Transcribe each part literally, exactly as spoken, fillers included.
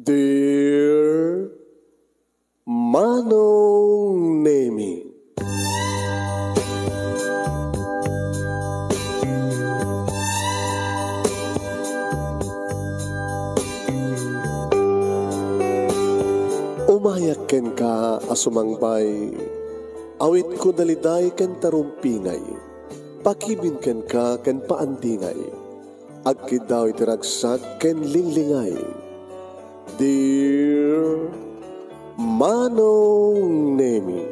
Dear Manong Nemi. Umayak kenka a sumangbay, awitko daliday ken tarumpingay, pakibin kenka ken paandingay. Agkiddaw iti ragsak ken linglingay. Dear Manong Nemi,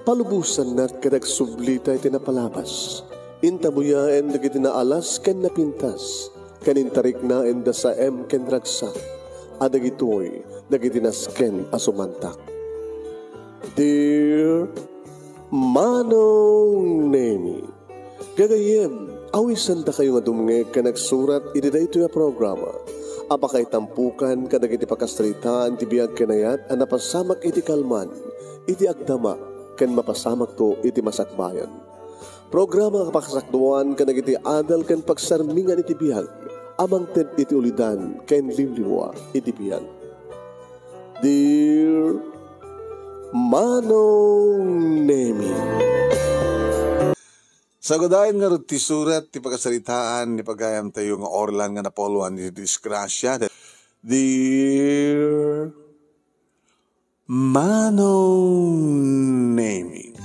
palubosannak ket agsublita iti napalabas. Intabuyaen dagiti naalas ken napintas, ken intariknaenda saem ken ragsak, a dagitoy dagiti nasken a sumantak. Dear Manong Nemi, gagayyem, awisandakayo nga dumngeg ken agsurat iti daytoy a programa a pakaitampokan kadagiti pakasaritaan ti biag ken ayat a napasamak iti kalman, iti agdama, ken mapasamakto iti masakbayan. Programa a pakasakduan kadagiti adal ken pagsarmingan iti biag a mangted iti ulidan ken liwliwa iti biag. Dear Manong Nemi. Sagudayen ngarud ti surat ti pakasaritaan ni pagayamtayo nga Orlan nga napauluan iti disgrasya. Dear Manong Nemi.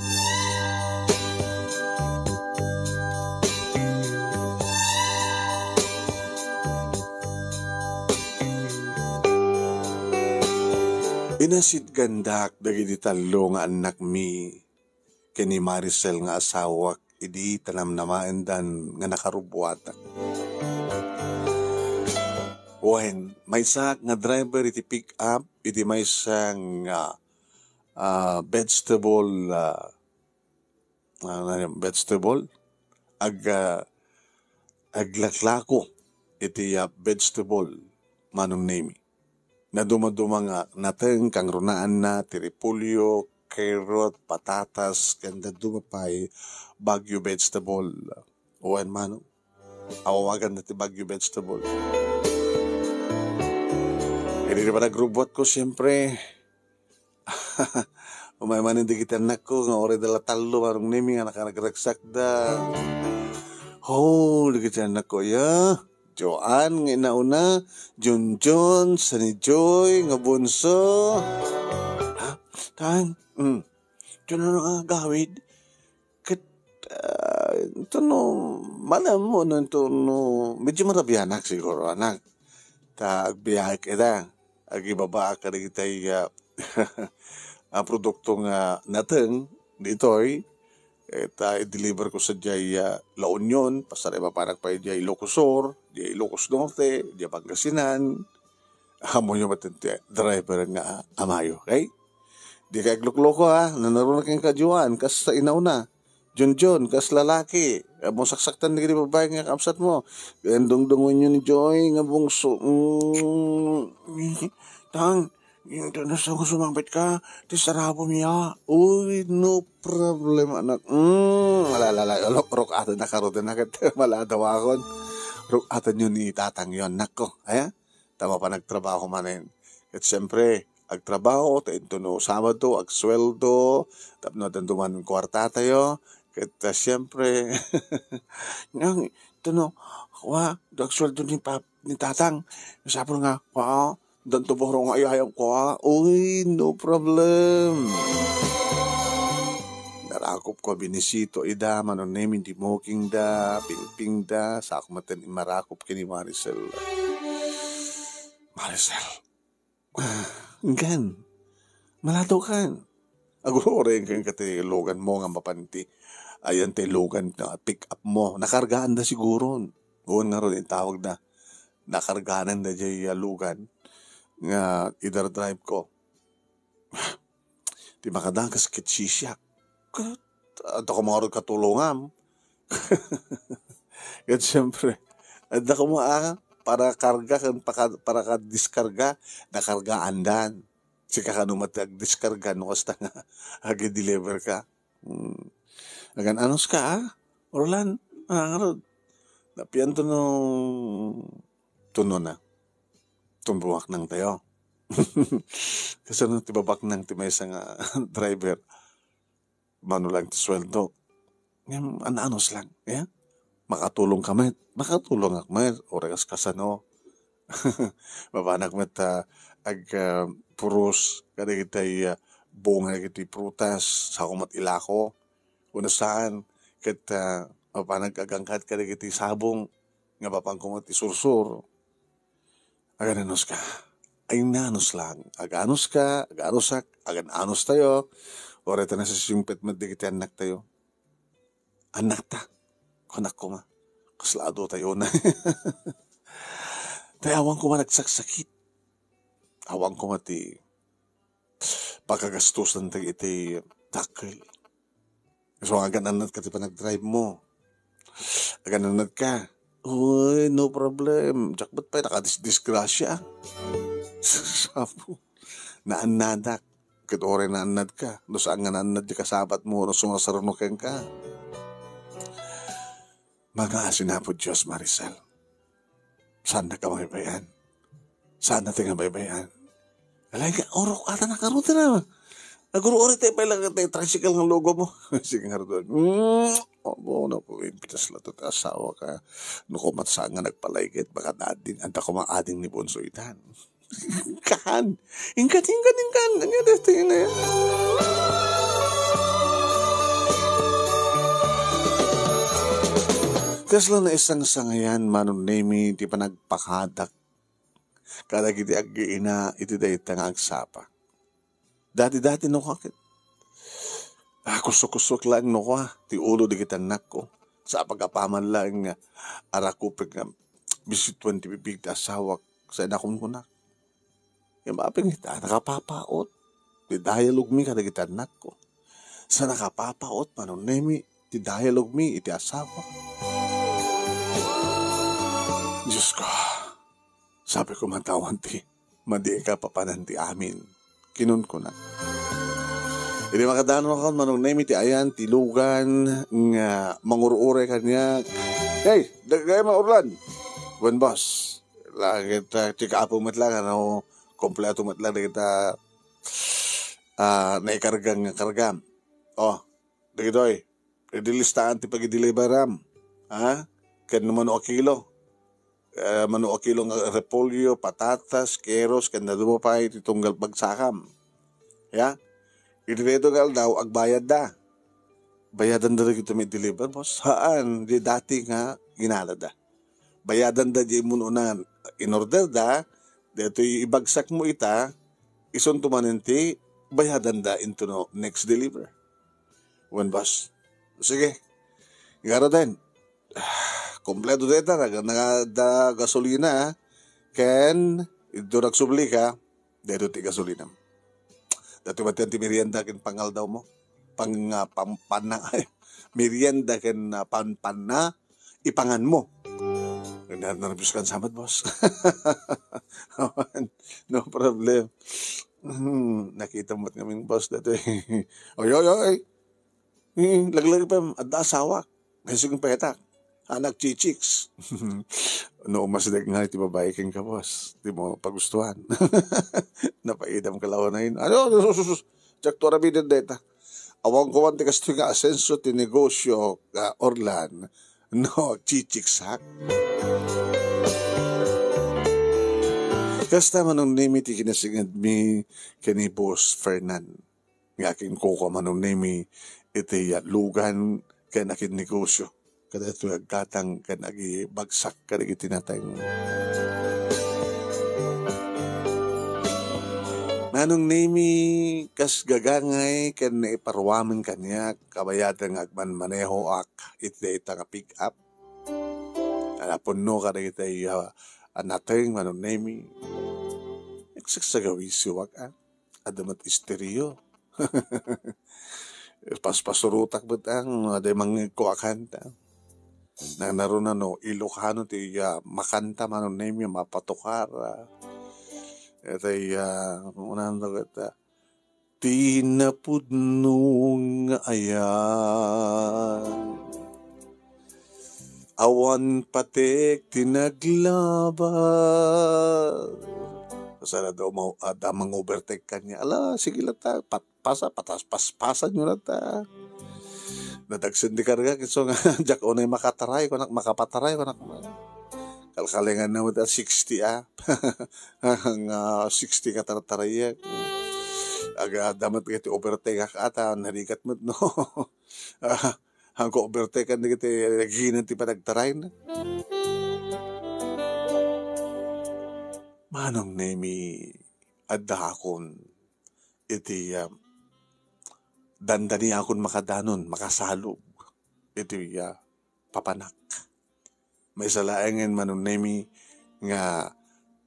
Inasitgandak dagiti tallo nga annakmi ken ni Maricel nga asawak idi ta namnamaendan nga nakarubbuatak. Wen, maysaak nga driver iti pick-up iti maysa nga, ah, vegetable, ah, ah, ano yun, vegetable? Ag-, ah, aglaklako iti, ah, vegetable, Manong Nemi. Nadumaduma nga nateng, kangrunaanna ti repolyo, carrot, patatas, ken dadduma pay Baguio vegetable. Wen, Manong, awawagan na ti Baguio vegetable. Idi panagrubbuatko, siyempre, umay manen dagiti annakko nga uray da la tallo, Manong Nemi, nga nakanagragsakda. Oh, dagiti annakko, ya. Joan nga inauna, Junjun, Sani Joy nga bunso. Ha? Tan? Mm. Diyan na nga agawid. Ket, ah, ito no, malam mo, no, ito no, medyo marabianak siguro, anak. Ta agbiag ita. Agibabaak kadagitay, ah, ah, produkto nga nateng ditoy, eh, ta i-deliver ko sadiay, ah, La Union, pasar ipapanak pay diay Ilocos Sur, diay Ilocos Norte, diay Pangasinan. Ammoyo met ti driver nga amayo, okay? Dika aglukloko, ha? Nanaruna kenka, Joan, kas sa inauna. Junjun, kas lalaki. Ammo saksaktan dagiti babai nga kabsatmo. Ken dungdungonyo ni Joy nga bungso. Mm. Tang, yung na sa gusto mangpit ka, ti sarabo niya. Uy, no problem, anak. Mm, wala, wala, wala. Ruk-, ruk-, ato na karoon na ket maladawakon. Ruk-, ato nyo ni tatang yon, anak ko. Aya? Ta mapan agtrabaho manen. Ket siyempre, agtrabaho, ta intono Sabado, agsweldo, tapno addan duman kuarta tayo. Ket, ah, siyempre, nang, intono, wa, agsweldo ni pap-, ni tatang, sapul nga, wa, danto buro nga ayayam ko, ah. Uy, no problem. Narakop ko, binisito ida, Manong Nemi, di mokingda, pingpingda, sa ako maten marakop kini Maricel. Maricel. Ah, ngem, maladaw kan. Aguray kan kati lugan mo nga mapan ti, ayan ti lugan nga pick up mo. Nakargaan da siguro. Uwan nga ron, itawag na. Nakargaan da jay, ah, lugan nga idardrive ko. Ti makadakas ket sisiak. Ket, adda ko mga katulongam. Ket siyempre, adda ko mga para karga ken paka-, para kadiskarga, nakargaandan. Sika kano met ti agdiskarga no kasta nga agi-deliver ka. Hmm. Agan-anos ka, ah? Orlan, ah, ngarud. Napian to no, to no na. Tumbuak nang tayo. Kasano ti babaknang ti maysa nga driver? Mano lang ti suweldok. Ngem, an-anus lang, ya? Makatulong ka met, makatulong ak met, uray kas-, kasano. Mapanak met, ah, ag, ah, puros kadagiti, ah, bunga dagiti prutas, sako met ilako. Wenno saan, ket, ah, mapanak agangkat kadagiti sabong nga mapanko met isursur. Agan-anus ka. Agnanus lang. Aganus ka, aganusak, agan-anus tayo. Uray ta nasisingpet met dagiti annaktayo. Annakta, kunak koma. Kasla adu tayo na. Tay awan koma nagsaksakit. Awan koma ti pakagastusan dagiti dakkel. So, agan-annad ka ti panagdrive mo. Agan-annad ka. Uy, no problem. Jackpot pay, nakadis-, disgrasya. Sapo. Naannadak. Ket uray naannad ka. No saan nga naannad ti kasabat mo, no sumasaruno kenka. Mga asin Apo Dios, Maricel. Saan na ka mabaybayan? Saan na ti nga baybayan? Alay ka, urok ata na karuta na. Aguro-uri tayo pala ka tayo tricycle nga logo mo. Sige nga ruta. Mm, amo na po, impitas la to ti asawa ka. No, kumat saan nga nagpalaygit, baka dadin, anta kuma ading ni Bonso itan. Kan, ingkan, ingkan, ingkan. Anya dati na yan? Kasla na isang sangayan, Manong Nemi, ti panagpakadak kadagiti aggiina iti dayta nga agsapa. Dati-dati no kakit. Ah, kusok-kusok lang no ka, ti ulo di kita nakko. Sa pagapaman lang nga arakupek nga bisituen ti bibig ti asawak, sa inakunkunak. Imaping ita, nakapapaot. Ti dialogue mi kadagiti annakko. Sa nakapapaot, Manong Nemi, ti dialogue mi iti asawa. Diyos ko, sabi ko, matawan ti, madi ka papanan ti amin. Kinunkuna. Idi makadano ka, Manong Nemi, ti ayan, ti lugan, nga mangur-uray kaniak. Hey, dagay maurlan. Wen, boss. Langit, ah, check up met lang, ano, kompleto met lang, dagita, ah, naikarga nga kargam. Oh, dagitoy, idilistahan ti pagideliveram. Ha? Ken no mano a kilo. Eh, mano a kilo nga repolyo, patatas, keros, ken dadduma pay ti tunggal bagsakam. Ya? Iti daytoy nga aldaw, agbayadda. Bayadan da dagito may deliver, boss? Haan, di dati nga ginalada. Bayadan da di immuno na in-order da, daytoy ibagsak mo ita, isunto manen ti bayadan da into no next deliver. Wen, boss. Sige. Igaro den. Kompleto deta, nag-, nagada gasolina, ken idto nagsubli ka, dayto ti gasolinam. Dayto met ti merienda ken pangaldaw mo. Pang-, ah, pampanna, merienda ken, ah, panpanna, ipangan mo. Nerbios kan samat, boss. No problem. Hmm, nakita mo ngamin, boss, daytoy. Oy, oy, oy. Hmm, laglag pa, adda asawa. May sige petak. Anak chichiks. No, mas dek nga iti babae ken ka, boss. Di mo pagustuhan. Napaidam ka lawan na yun. Ano, sus, sus, sus. Diak to aramiden deta. Awan ko man ti kastoy nga asenso ti negosyo, ah, Orlan. No, chichiksak. Kasta Manong Nemi ti kinasinged mi ken ni Boss Fernan. Nga akinkuko Manong Nemi iti lugan ken akin negosyo. Kadaytoy aggatang ken agibagsak kadagiti nateng. Manong Nemi, kas gagangay ken naiparuamen kaniak, kabayaten nga agmanmanehoak iti dayta nga pick-up. Ala, punno kadagiti, ah, a nateng, Manong Nemi. Nagsagsagawisiwak, ah. Adda met estereo. Paspasurotak met ang, adda mangikko a kanta. Nangnaruna no, Ilocano ti, ah, makanta, Manong Nemi, mapatukar, ah. Ita, ah, unahan na kita. Ti napudno nga ayan. Awan patek ti naglaba. Basta adda uma-, adda mang-overtake kaniak. Ala, sige latta, pat-, pasa-, patas-, paspasanyo latta. Nadagsen ti karga, ket isu nga, diak unay makataray, kunak, makapataray, kunak, kalkalenganna met a sixty, a. Nga sixty nga tartarayak. Aga, adda met iti overtake-ak, a, ta narigat met, no? A, haanko overtake-an dagiti aginan ti panagtarayna. Manong Nemi, addaakon iti, ah, dandaniakon makadanon, makasalog iti, ah, papanak. Maysa laengen, Manong Nemi, nga,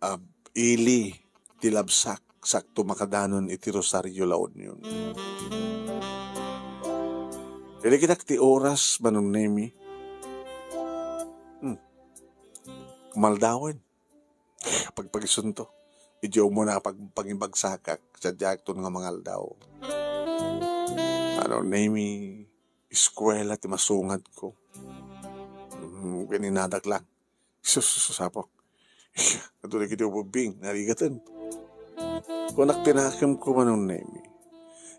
ah, ili ti labsak, sakto makadanon iti Rosario, La Union. Idi kitak ti oras, Manong Nemi, hmm, kumaldawen. Pagpagisunto, idiay umuna pag-, pangibagsakak, sadiakton nga mangaldaw. Manong Nemi, eskuela ti masungadko. Mm, kininadak lang. Sus, sus, sus, apo. Adda dagiti ubbing, narigaten. Kunak ti nakemko, Manong Nemi.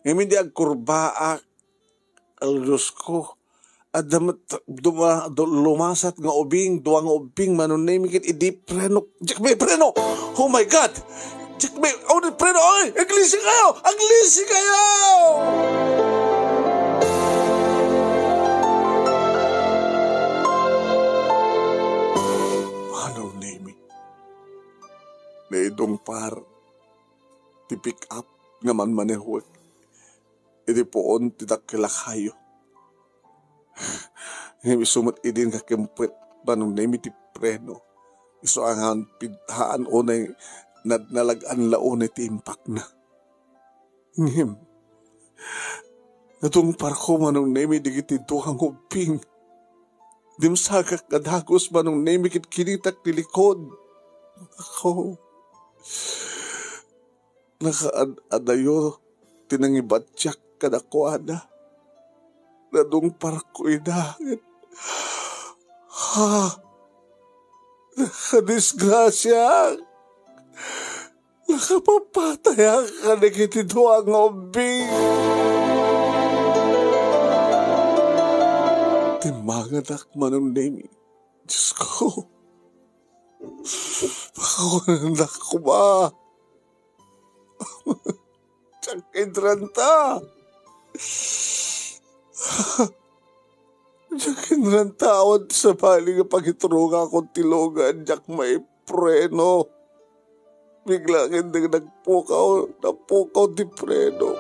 Ngem idi agkurbaak, Ay, Diosko, adda met duma-, du-, lumasat nga ubing, dua nga ubing, Manong Nemi, ket idi preno, diak maipreno! Oh my God! Diak mai-, oh, preno! Oy! Aglisi kayo! Aglisi kayo! Manong Nemi, naidungpar ti pick-up nga manmanehwek iti puon ti dakkel a kayo. Ngem isu met idi nakempet, Manong Nemi, ti preno. Isu a ngan pidhaan unay nadnalag-an la unay ti impakna. Ngem, nadungparko, Manong Nemi, dagiti dua nga ubbing. Dimsagak a dagus, Manong Nemi, ket kinitak ti likod. Ako, nakaad-adayo ti nangibatiak kadakuada. Nadungparko ida, ket, ha, nakadisgrasiaak. Nakapapatayak kadagiti dua nga ubbing. Timmangedak, Manong Nemi. Diosko. Pakawanendak koma. Diak inranta. Diak inranta awan ti sabali nga pangiturongakon ti lugan, diak maipreno. Bigla ket nagpukaw, napukaw ti preno.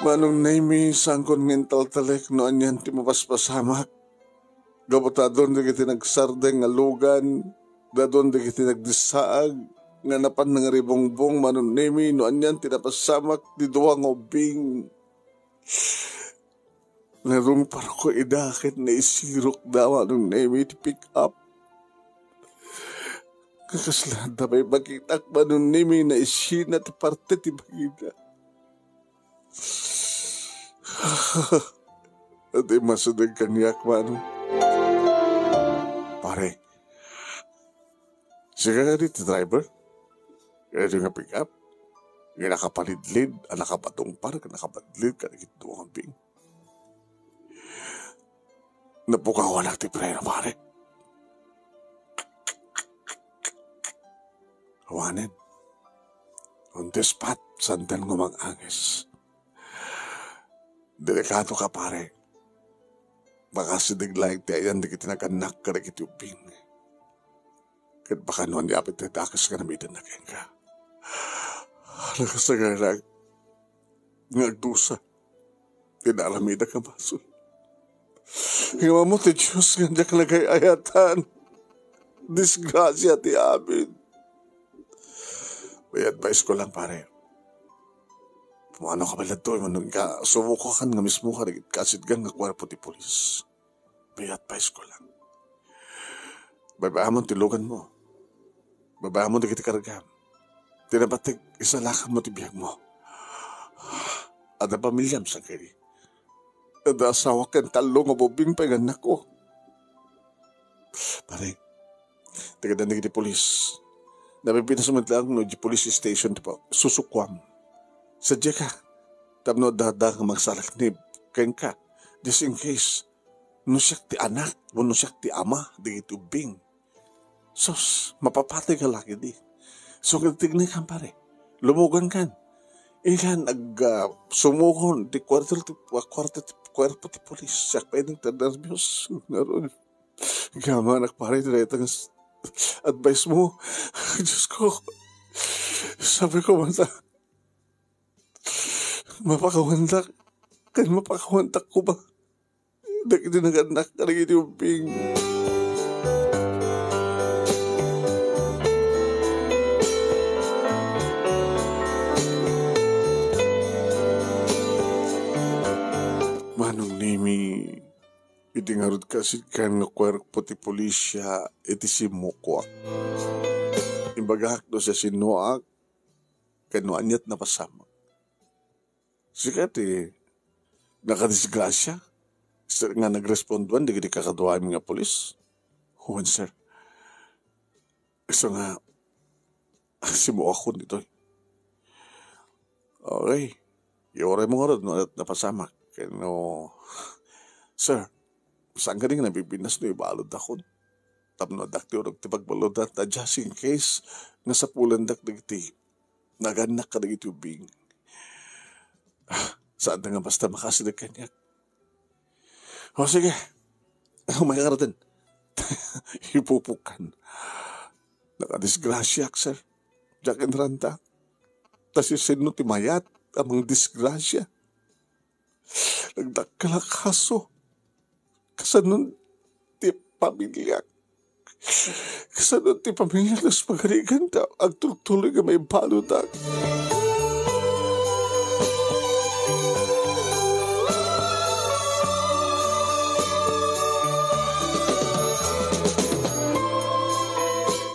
Manong Nemi, saankon nga intaltalek no anian ti mapaspasamak. Gapu ta adun dagiti nagsardeng nga lugan, adun dagiti nagdissaag, nga napan nangaribungbong, Manong Nemi, no anian ti napasamak ti dua nga ubbing. Nadungparko ida ket naisirokda, Manong Nemi, ti pick-up. Nga kasla adda pay bagitak, Manong Nemi, naisina ti parte ti bagida. Iti masideg kaniak, Manong. Pare, sika kadi ti driver? Kadi nga pick-up? Nga nakapalidlid, a nakabadungpar, a nakabadlid, kadagiti dua nga ubbing. Napukawanak ti preno, pare. Awanen. On the spot, santen nga umang-anges. Delikado ka, pare. Makasideg laeng ti ayan dagiti nagannak kadagiti ubbing. Ket baka no ania pay ti dakes nga namidenna kenka. Nakasagana nga agdusa ti naaramidek a basol. Ngem ammo ti Dios nga diak nagay-ayatan. Disgrasia ti amin. Bayat pa isko lang, pare. Pumano ka pala to, manong ka, subuko kan nga mismo ka, dagit kasidgan nga kuerpo ti pulis. Bayat pa isko lang. Baybayaman ti lugan mo. Baybayaman dagiti kargam. Ti nabatik, isalakan mo ti biag mo. Adda pamilyam, sangkay. Adda asawak ken tallo nga bubbing pay nga annakko. Pare, tagadan dagiti pulis. Napipinas met laeng no di police station ti pa-, susukuam. Sadiaka, tapno adda nga mangsalaknib kenka, just in case, no siak ti anak, wenno siak ti ama, dagiti ubbing. Sus, mapapatay ka lagi di. So, nagtignay kan, pare. Lumugan kan. Ilan ag, ah, sumugon, ti kwarto ti, kwarto ti, kwarto ti polis. Siak pa ining nerbios. Ngarud. Gamanak, pare, ti dayta nga s-, advice mo. Diyos ko. Sabi ko, mata, mapakawandak. Kan mapakawandak ko ba? Dagiti nagannak kadagiti ubbing. Manong Nemi, idi ngarud kasidkan nga kuerpo ti polisia iti simmukoak. Imbagak no siasinoak, ken no aniat napasamak. Sika ti nakadisgrasia, sir, nga nagresponduan dagiti kakaduaem nga pulis? Wen, sir. Isu nga, simmukoakon ditoy. Okay. Iwaray mo ngarud no aniat napasamak. Ken no, sir, saan kadi nga nabibinas no ibaludakon? Tapno addak ti urog ti pagbaludan, ta just in case nga sapulandak dagiti nagannak kadagiti ubbing. Ah, saan nga basta makasideg kaniak. O, sige. Umay ka ngaruden. Ipupukan. Nakadisgrasiak, sir. Diak inranta. Ta siasino ti mayat a mangdisgrasia? Nagdakkel a kaso. Kasano ti pamiliak? Kasano ti pamiliak no pagarigan ta agtultuloy nga maibaludak?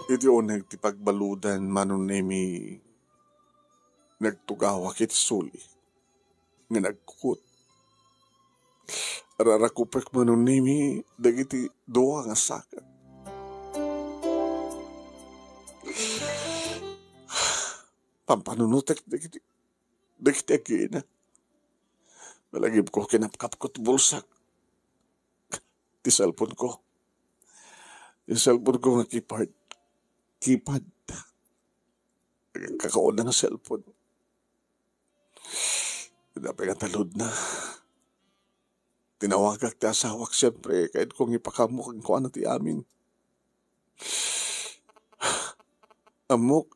Iti uneg ti pagbaludan, Manong Nemi, nagtugawak iti suli nga nagkukot. Rarakupek, Manong Nemi, dagiti dua nga sakat. Pampanunotek dagiti, dagiti agina. Malagipko, kinapkapko ti bulsak. Ti cellphone ko. Ti cellphone ko nga keypad. Keypad. Kakauna nga cellphone. Dapay nga taludna. Tinawagak ti asawak, siyempre, kayat kong ipakaammo kenkuana ti amin. Ammok,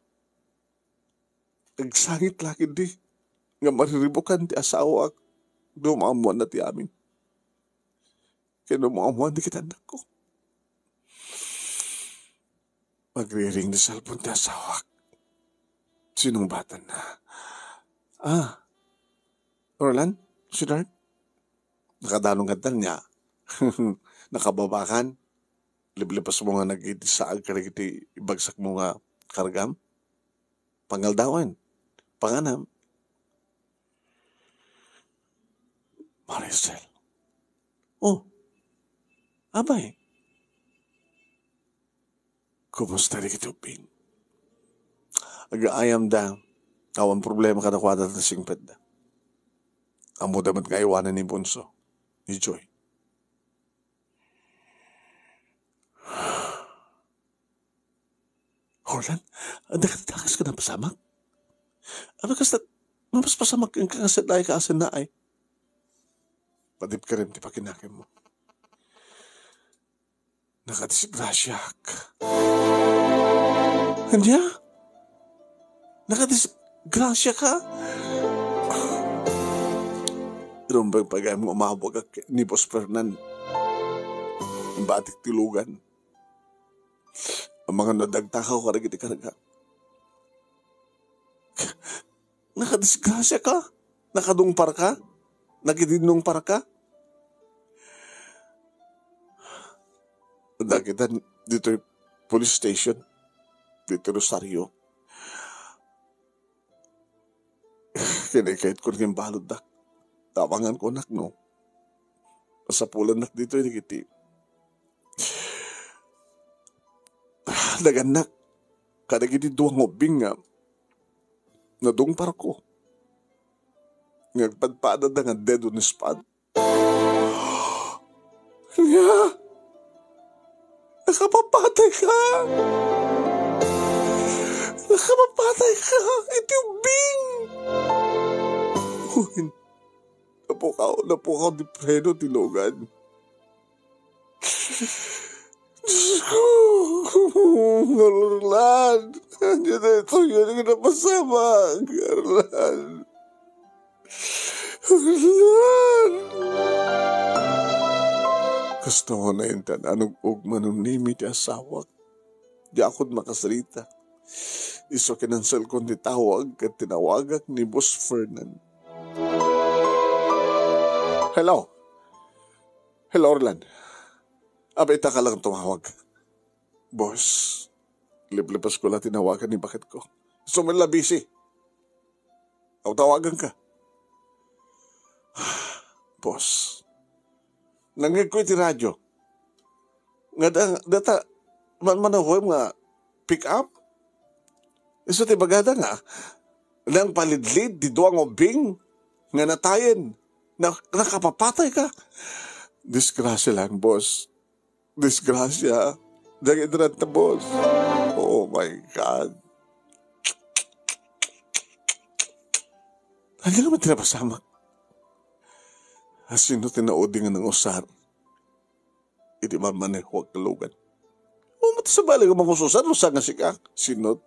agsangit la ketdi nga mariribukan ti asawak no maammoanna ti amin. Ken no maammoan dagiti annakko. Magriring ti cellphone ti asawak. Sinungbatanna. Ah, Roland? Sweetheart? Nakadalong ka nia? Nakababakan? Liplipesmo nga nagiti saag kadagiti ibagsakmo nga kargam? Pangaldawen. Panganam. Maricel. Oh. Abay. Kumusta dagiti ubbing? Agaayamda. Awan problema kadakuada ta singpetda. Ammoda met nga aywanen ni Bonso, ni Joy. Orlan, adda kadi dakes nga napasamak? Apay kasta, mapaspasamak kenka nga saan ka asennaay? Padipkerem ti pakinakemmo. Nakadisgrasiak. Ania? Nakadisgrasiaka? Rumbeng pagayam nga umabagak ni Boss Fernan. Batik ti lugan. Amangan no dagtakaw kadagiti karga. Nakadisgrasiaka? Nakadungparka? Nagidinnungparka? Dagita ditoy police station, ditoy Rosario. Kinaykayat ko nga imbaludda. Tabangan ko, anak, no? Masapulannak ditoy dagiti nagannak kadagiti dua nga ubbing nga nadungparko, nga agpadpadada nga dead on the spot. Ania? Nakapapatay ka? Nakapapatay ka? Iti ubbing! Uy, napukaw, napukaw ti preno ti Logan. Diyos ko! Arlan! Ania daytoy nga napasamak? Arlan! Arlan! Kasta mo na intan, anug-ug manunimi ti asawak. Diakon makasarita. Isu kinanselkon ti tawag ket tinawagak ni Boss Fernan. Hello? Hello, Orlan. Apay, ita ka lang tumawag. Boss, liplipas ko la tinawagan ni baketko. Sumella busy. Aw, tawagan ka. Boss, nangngegko iti radio. Nga da, data, man, manahuem nga pick up? Isu ti bagada nga, nangpalidlid ti dua nga ubbing nga natayen. Na, nakapapatay ka. Disgrasya lang, boss. Disgrasya. Diak idrata, boss. Oh my God. Ania nga man ti napasamak? Asino ti naudi nga nangusar? Idi mammanehuak nga Logan. O, mati sabali nga mangususar, no, saan nga sika? Sinot.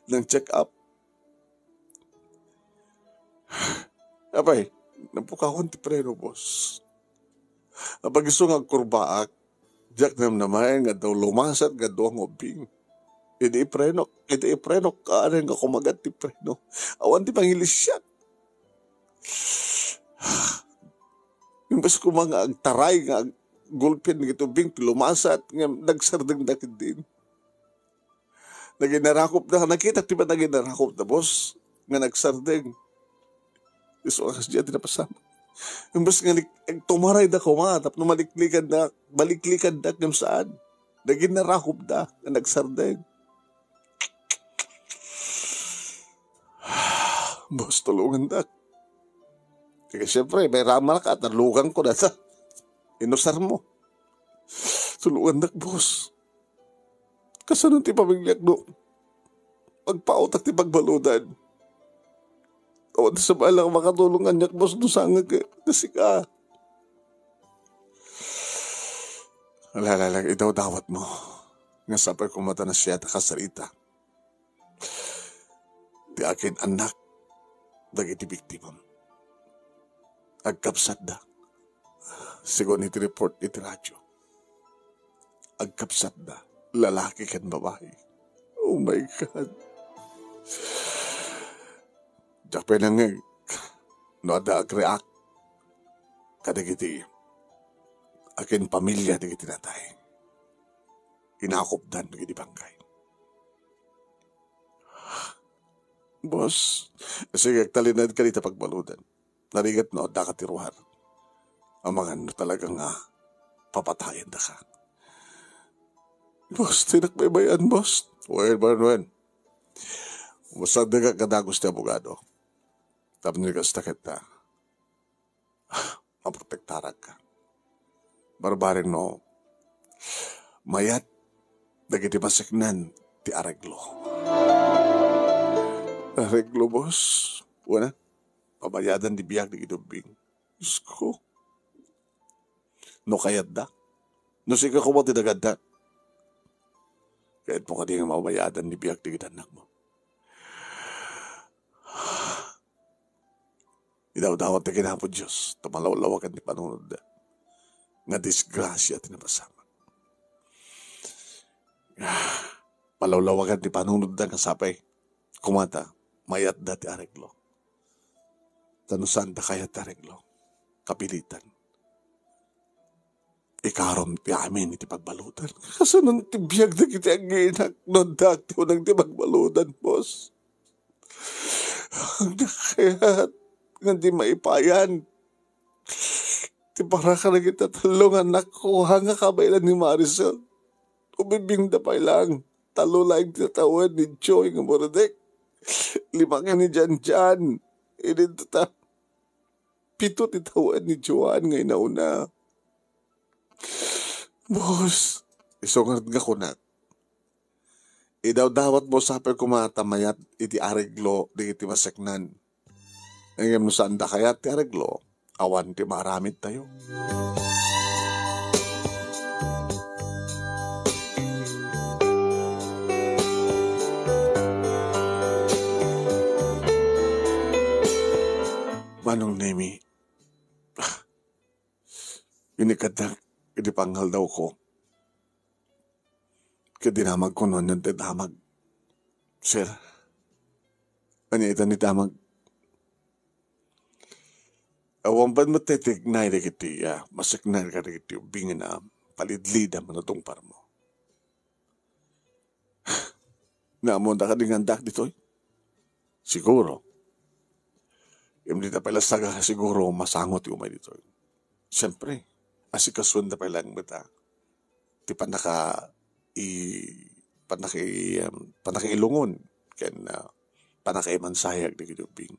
Nang check up. Apay, napukawan ti preno, boss. Apag isu nga agkurbaak, diak namnamaen nga daw lumasat nga dua nga ubbing. Idi iprenok, idi iprenok, kaanay nga kumagat ti preno. Awan ti pangilisiak. Imbes koma nga agtaray nga ag-, gulpian dagiti ubbing ti lumasat nga nagsardengda ketdin. Naginarakopda, nakita ti ba naginarakopda, boss, nga nagsardeng. Isu a kasdiay ti napasamak. Imbes nga lik-, agtumarayda koma, tapno maliklikandak, maliklikandak ngem saan. Naginarakopda nga nagsardeng. Boss, tulungandak. Kaya siyempre, may ramarka at nalugan ko na sa inusar mo. Tulungandak, boss. Kasano ti pamiliak no agpautak ti pagbaludan? Awan sa bala nga makatulong kaniak, boss, no sangag nga sika. Alalalang idawdawat mo. Nga sapay kumata na siya ta kasarita. Ti akin annak dagiti biktimam. Agkabsatda. Sigun iti report iti radio. Agkabsatda. Lalaki ken babai. Oh my God. Diak pay nangngeg no adda agreact kadagiti akin pamilia dagiti natay. Inakopdan dagiti bangkay. Boss, sige, agtalinaed ka dita pagbaludan. Narigat no, adda ka ti ruar. Amangan no talaga nga papatayan da ka. Boss, tinak baybay-an, boss. Wen, wen, wen. Umasagdegak kadagos ti abogado. Tapno kasta ketta, maprotektarak ka. Barbareng no, mayat dagiti maseknan ti areglo. Areglo, boss. Wana, pamayadan di biag di gidubbing. Diyos ko. No kayatda. No sika koma ti nagadda. Kayat mo kadi nga mamayadan di biag di gidannak mo. Idawdawat ti kinapo Dios, ta malawlawagan ti panunodda. Nga disgrasya ti napasamak. Malawlawagan ti panunodda nga sapay. Kumata, mayatda ti areglo. Ta no saan da kayat ti areglo, kapilitan. Ikarom ti amin iti pagbaludan. Kasano ti biag dagiti aginak no adda ti uneg ti pagbaludan, boss? Ang nakayat nga di maipayan. Ti para kadagiti tallo nga annak ko, nga kabaelan ni Maricel. Ubibingda pay lang. Tallo laeng ti tawen ni Joy nga burunek. Lima ken ni Janjan. Idinto ta pito ti tawen ni Joan nga inauna. Boss, isu ngarud nga kunak, idawdawatmo sapay koma ta mayat iti areglo dagiti maseknan. Ngem no saanda kayat ti areglo, awan ti maaramidtayo. Manong Nemi, inikadnak iti pangaldawko. Ket dinamagko no ania ti damag. Sir, ania ita ni damag? Awan pay met ti tiknay dagiti, ah, maseknan kadagiti ubbing a palidlidam a natungparmo. Naammoda kadi nga addak ditoy? Siguro. Ngem dita pay lasaga, siguro masango ti umay ditoy. Siyempre, asikasuenda pay laeng met, ah, ti pannaka-, i-, pannaka-, um, pannakailungon ken, ah, pannakaimansayag dagiti ubbing.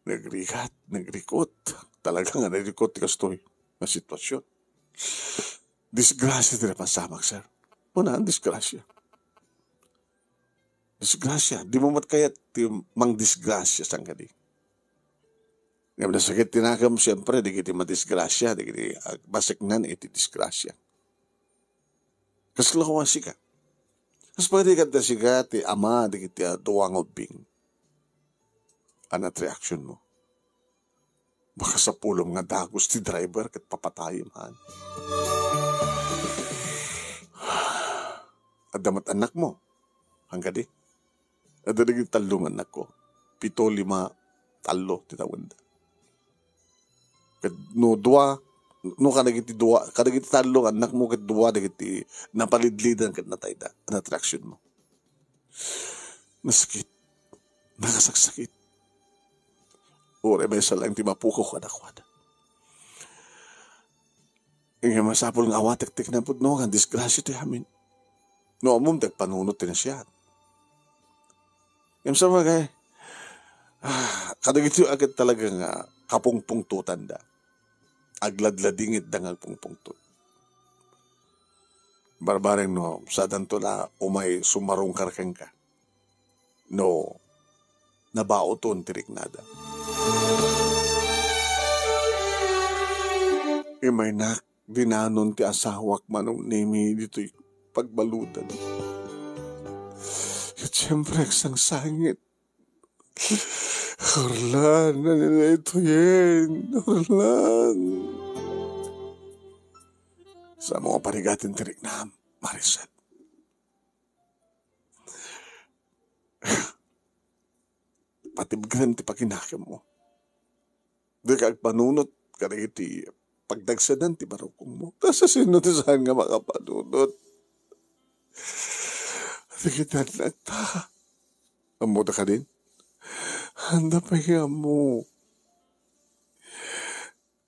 Nagrigat, nagrikot. Talaga nga nagrikot ti kastoy nga sitwasyon. Disgrasya ti napasamak, sir. Una, ang disgrasya. Disgrasya. Di mo met kayat ti mangdisgrasya sangkadi. Ngem nasakit ti nakem, siyempre, dagiti madisgrasya, dagiti, ah, maseknan iti disgrasya. Kasla ko nga sika. Kas pagadikat da sika ti ama dagiti, ah, dua nga ubbing. Anat reaction mo? Baka sapulom nga dagus ti driver ket papatayem, han. Adda met annakmo? Hanggadi? Adda dagiti tallo nga annakko. Pito, lima, tallo ti tawenda. Ket no dua, no kadagiti dua, kadagiti tallo nga annakmo ket dua dagiti napalidlidan ket natayda, anat reaction mo? Nasakit. Nakasaksakit. Uray maysa laeng ti mapukaw kadakuada. Nga masapul nga awatek ti kinapudno nga disgrasya ti amin. No ammom ti agpanunot ti nasayaat. Ngem sabagay, ah, kadagiti ket talaga nga kapungpungtotanda. Agladladingitda nga agpungpungtot. Barbareng no, sadanto la umay sumarungkar kenka. No, nabaoton ti riknada. Imaynak, dinanon ti asawak, Manong Nemi, ditoy pagbaludan. Ket siyempre, agsangsangit. Orlan, ano na ito yan? Orlan. Sa mga parigatin ti riknam, Maricel. Patibgren ti pakinakemmo. Dika agpanunot kadagiti pagdagsedan ti barukongmo. Ta sasino ti saan nga makapanunot? Dagiti annakta. Ammoda kadin? Anda pay nga ammo?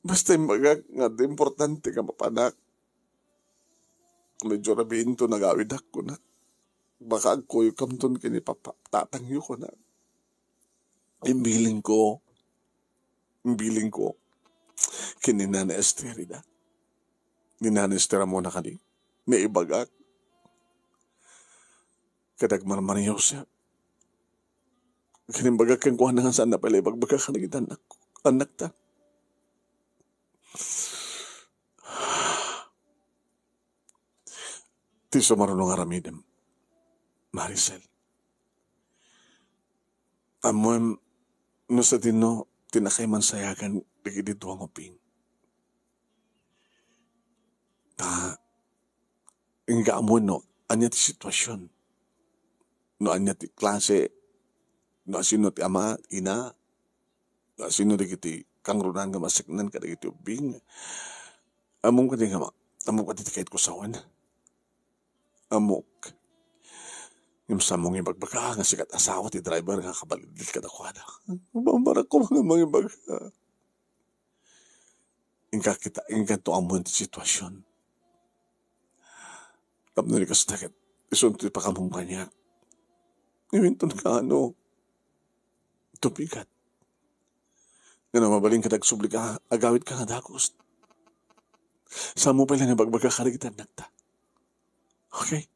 Basta imbagak nga adda importante nga mapanak. Medyo rabiinto nagawidak, kunak. Baka agkuyogkamton ken ni papa, tatangyo, kunak. Imbilingko, imbilingko ken ni Nana Esther ida. Ni Nana Esther, ammona kadi? Naibagak. Ket agmarmariawak. Ket imbagak kenkuana nga saanna pay la ibagbaga kadagiti annak-, annakta. Ti sumaruno nga aramidem, Maricel. Ammoem no sadino ti nakaimansayagan dagiti dua nga ubbing. Ta, inka ammoen no ania ti sitwasion, no ania ti klase, no asino ti ama, ina, no asino dagiti kangrunaan nga maseknan kadagiti ubbing. Ammom kadi nga ma-, ammom kadi ti kayatko sawen. Ammok. Ngem saanmo nga ibagbaga nga sika ti asawa ti driver nga kabalidlid kadakuada. Bambarakko nga mangibaga. Inka kita, inkanto ammoen ti sitwasion. Tapno di kasta ket, isunto ti pakamum kaniak. Ngem inton kaano, tupigat. Ngano, mabalin ket agsubli ka, agawid ka nga dagus. Saan mo pay lang ibagbaga kadagiti annakta. Okay?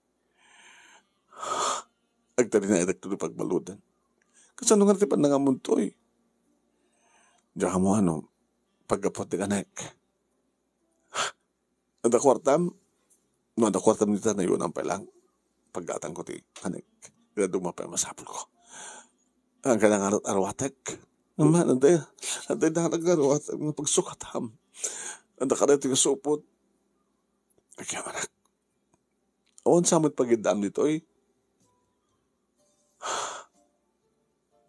Agtalinaedakto ti pagbaludan. Kasano nga ti pannangamuntoy? Diak ammo ano, paggapuat ti kanek. Adda kuartam? No adda kuartam dita, nayunam pay lang. Paggatangko ti kanek. Ita duma pay masapulko. Ang kailangan aruatek. Ama, adda, adda nga aruatek nga pagsukatam. Adda ka dito nga supot. Agyamanak. Awan sa met pagiddaam ditoy.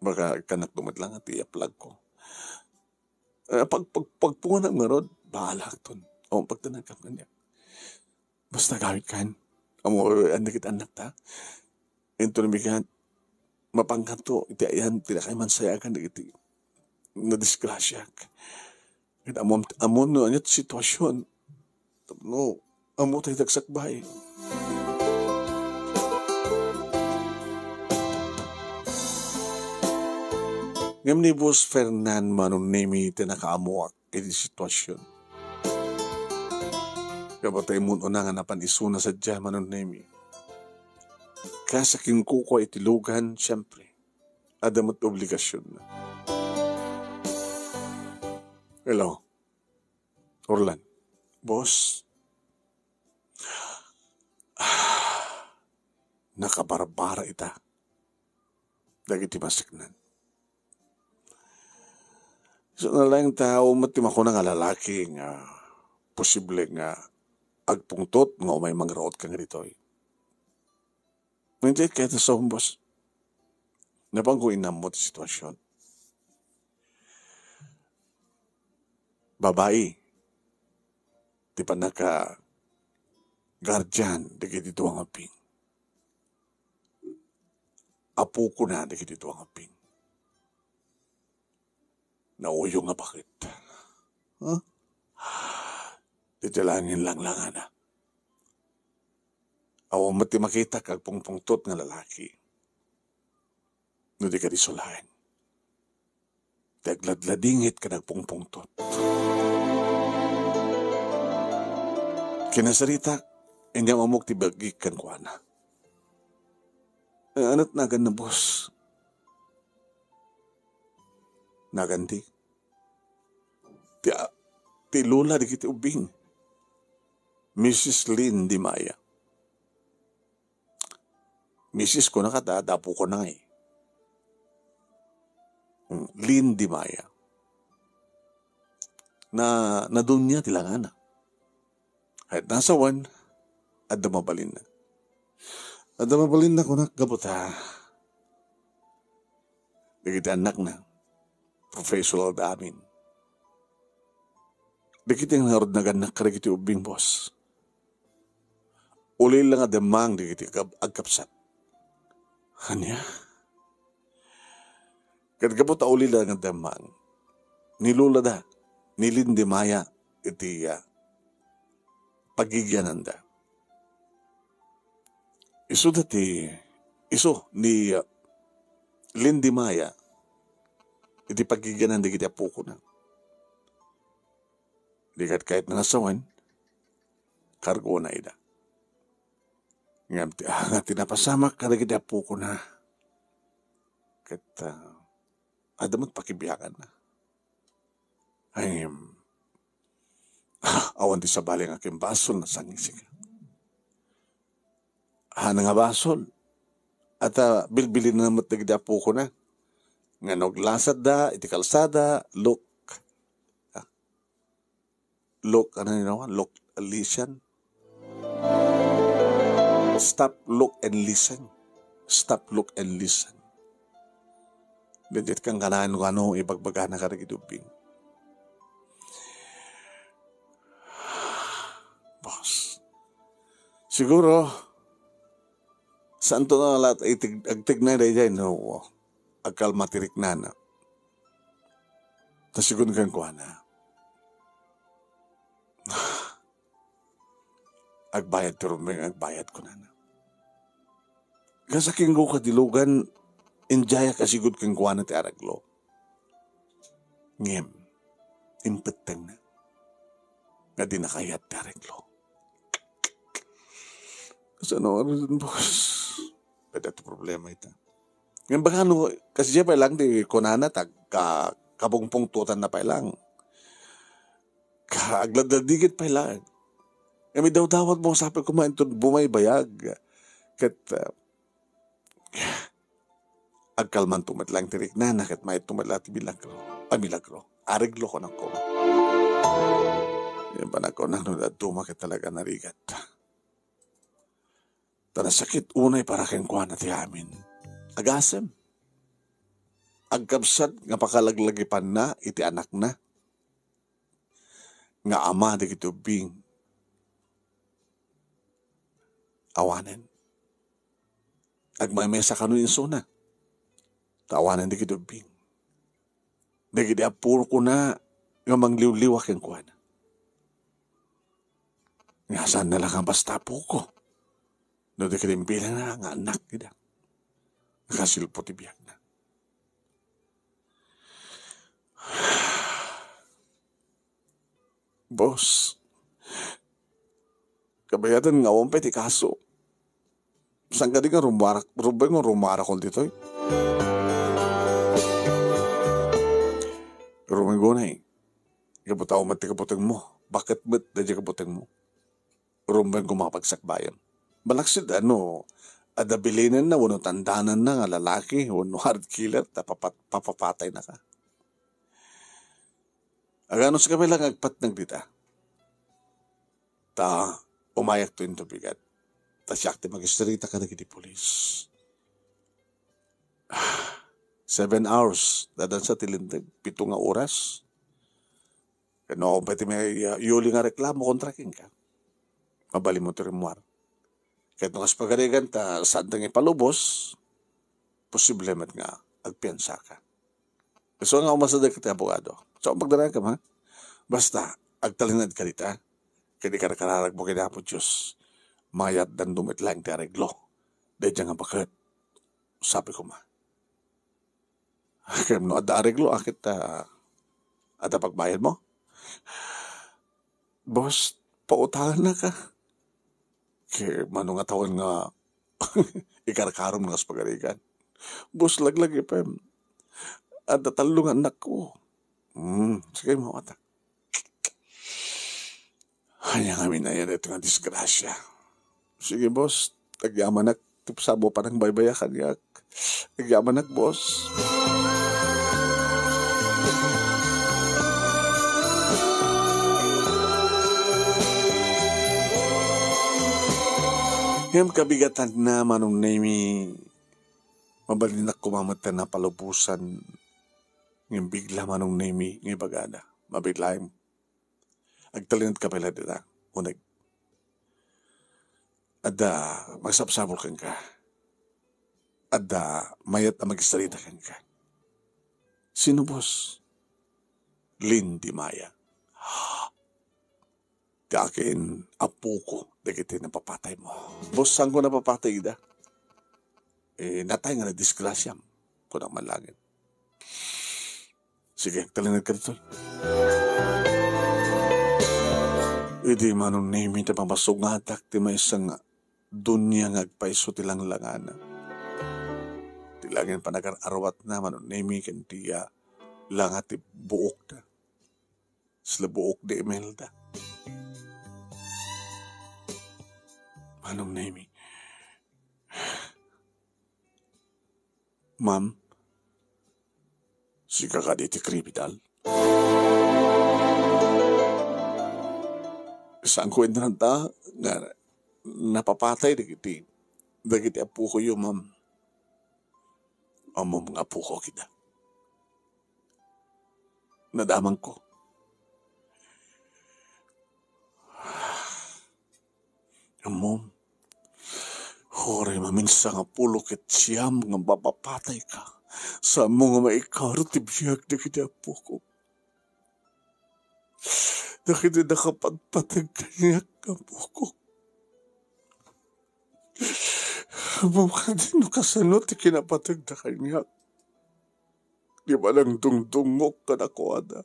Baka kanak dumat lang ti aplag ko. Eh, pag, pag, pagpunganam ngarud, bahalakton. O, pagtanagkam kaniak. Basta gawid kan. Amo, andi kit anak ta. Inton bigat, mapangkanto, iti ayan, ti nakaimansayagan, iti nadisgrasyak. Ket ammo, ammo no ania ti sitwasyon. Tapno, ammo tayo dagsakbay. Ngem ni Boss Fernan Manong Nemi ti nakaammoak iti sitwasyon. Kabatay mun una nga napan isuna sadiay Manong Nemi. Kas a kinkukua iti lugan, siyempre, adda met obligasyonna. Hello, Orlan. Boss, nakabarbara ita dagiti maseknan. So, nalaing tao met ti makuna nga lalaki nga posible nga agpungtot nga umay mangraut ka nga ditoy. Hindi kaya ta sa humbos. Napan ko inammo ti sitwasyon. Babai, ti panaka guardian dagiti duwa nga ping. Apokona dagiti duwa nga ping. Nauyo nga bakit. Huh? Dita langin langlangana. Awan met ti makitak agpungpungtot nga lalaki. No di kadi sulaen. Ti agladladingit ken agpungpungtot. Kinasaritak, inyam ammok ti bagik kenkuana. Eh, anat nagan na, boss? Nagan di? Ti, ti lola dagiti ubbing. Missus Lynn Di Maya. Misis ko na kata, dapo ko na ngay. Hmm, Lynn Di Maya. Na, nadunya ti langana. Ket nasawen, adda mabalinna. Adda mabalinna kunak gapu ta dagiti annakna, professional da amin. Dagiti nga ngarud nagannak kadagiti ubbing, boss. Ulila nga demmang dagiti agkab-, agkabsat. Ania? Ket gapu ta ulila nga demmang, nilulada, nilindimaya iti, ah, pagigiananda. Isu dati, isu ni, ah, Lindy Maya iti pagigianan dagiti apokona. Di ket kayat na nga sawen, kargona ida. Ngem ti, ah, nga ti napasamak kadagiti apokona. Ket, ah, adda met pakibiaganna. Ay, awan ti sabali nga kimbasol, nasangisika. Hana nga basol. At, ah, bilbilinna met dagiti apokona. Nga naglasatda iti kalsada, look. Ah, look, ano yun, look, listen. Stop, look, and listen. Stop, look, and listen. Dagiti kangkanaen no ano ibagbagana kadagiti ubbing. Boss. Siguro, saanto na la itig-, agtignay daydiay no agkalma ti riknana. Ta sigun kenkuana. Agbayad ti rumbeng, agbayad, kunana. Kas akinggo kadilugan, indiayak a sigud kenkuana ti areglo. Ngem, impettengna nga di nakayat ti areglo. Kasano nga rin, boss? Pwede ti problema ita. Ngem baka no, kasi siya pa lang ti kunana, tag-, ka-, kabungpungtutan na pa lang. Ka-, agladladigit pa lang. Ngem idawdawat mo, sabi ko, mainton bumaybayag. Ket, ah, agkalmanto met lang ti riknana, ket maitto met lang ti milagro. Ah, milagro. Areglo, kunakon. Yan ba nagkunang no dadduma ket talaga narigat. Ta nasakit unay para kenkuana ti amin. Agasem. Agkabsat nga pakalaglagipanna iti anakna nga ama dagiti ubbing. Awanen. Agmaymay sa kano insuna. Ta awanen dagiti ubbing. Dagiti apona nga mangliwliwa kenkuana. Nga saan na lang nga basta apoko. No di ka din bilang na nga anak, ida. Nakasilpo ti biag na. Boss, kabayatan nga awan pay ti kaso. Saan ka di nga rumara-, rumbeng nga rumarakol ditoy? Rumbeng gunay. Kabutaw met ti kabuteng mo. Bakit met da di kabuteng mo? Rumbeng ko mapagsakbayan. Balaksid ano, adda bilinenna wenno tandananna nga lalaki wenno hard killer ta papat-, papapatay na ka. Agano sa kabay lang agpatnag dita. Ta umayak to into bigat. Ta siak ti magistrita kadagiti pulis. Seven hours, dadan sa ti linteg, pito nga oras. Ken no, pwede may, uh, yuli nga reklamo kontra kenka. Mabalin mo ti rimmuar. Ket no kas pagarigan ta saan ta nga ipalubos, posible met nga agpiansa ka. So nga umasadeg ti abogado. So, ang pagdaragan ka, ha? Basta, agtalinaed ka dita. Ket ikarkararag mo kay Apo Dios. Mayat dan dumit lang ti areglo. Dayta nga baket. Sabi ko ma. Kem no adda areglo, akit, ah, adda pagbayad mo? Boss, pautangan na ka. Ke, mano nga tawen nga ikarkarom nga pagarigan. Boss, laglag ipem. Adda tallo nga anak ko. Hmm, sige mo, ata. Ania ngamin aya daytoy nga disgrasya. Sige, boss. Agyamanak ti sabo panangbaybaya kaniak. Agyamanak, boss. Ngem kabigatanna, Manong Nemi, mabalinak koma met ta napalubosan. Ngem bigla, Manong Nemi, nga ibagada. Mabiit laeng. Agtalinaed ka pay la dita. Uneg. Adda magsapsapul kenka. Adda mayat a magisarita kenka. Sino, boss? Lindy Maya. Ti akin, apoko, dagiti napapatay mo. Boss, saan ko napapatay ida? Eh, natay nga nadisgrasyam. Kunak man langit. Sige, agtalinaed ka ditoy. Idi Manong Nemi, ta mamasungatak ti maysa nga dunia nga agpayso ti langlangana. Ti langin panagar-arwatna, Manong Nemi, ken ti, ah, langa ti buokda. Sila buok di Imelda. Manong Nemi. Ma'am, sika kadi ti kriminal? Saan ko inranta nga napapatay dagiti, dagiti apokoyo, ma'am? Ammom nga apoko kita. Nadamagko. Ammom, uray maminsan nga pulo ket siam nga mapapatayka, saanmo nga maikaro ti biag dagiti apokok. Dagiti nakapadpateg kaniak nga apokok. Mama, no kasano ti kinapategda kaniak? Di ba nangdungdungngok kadakuada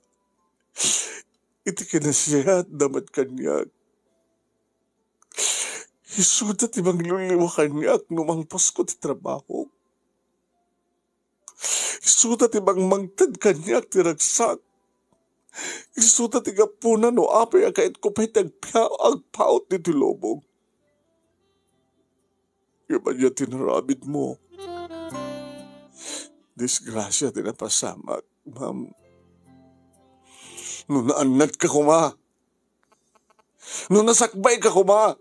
iti kinasiatda met kaniak? Isuda ti mangliwliwa kaniak no mangpasko ti trabaho. Isuda ti mangmangted kaniak ti ragsak. Isuda ti gapuna no apay a kaitko pay ti agpia-, agpaut ditoy lubong. Iba diay ti narabitmo. Disgrasia ti napasamak, ma'am. No naannadka koma, no nasakbayka koma,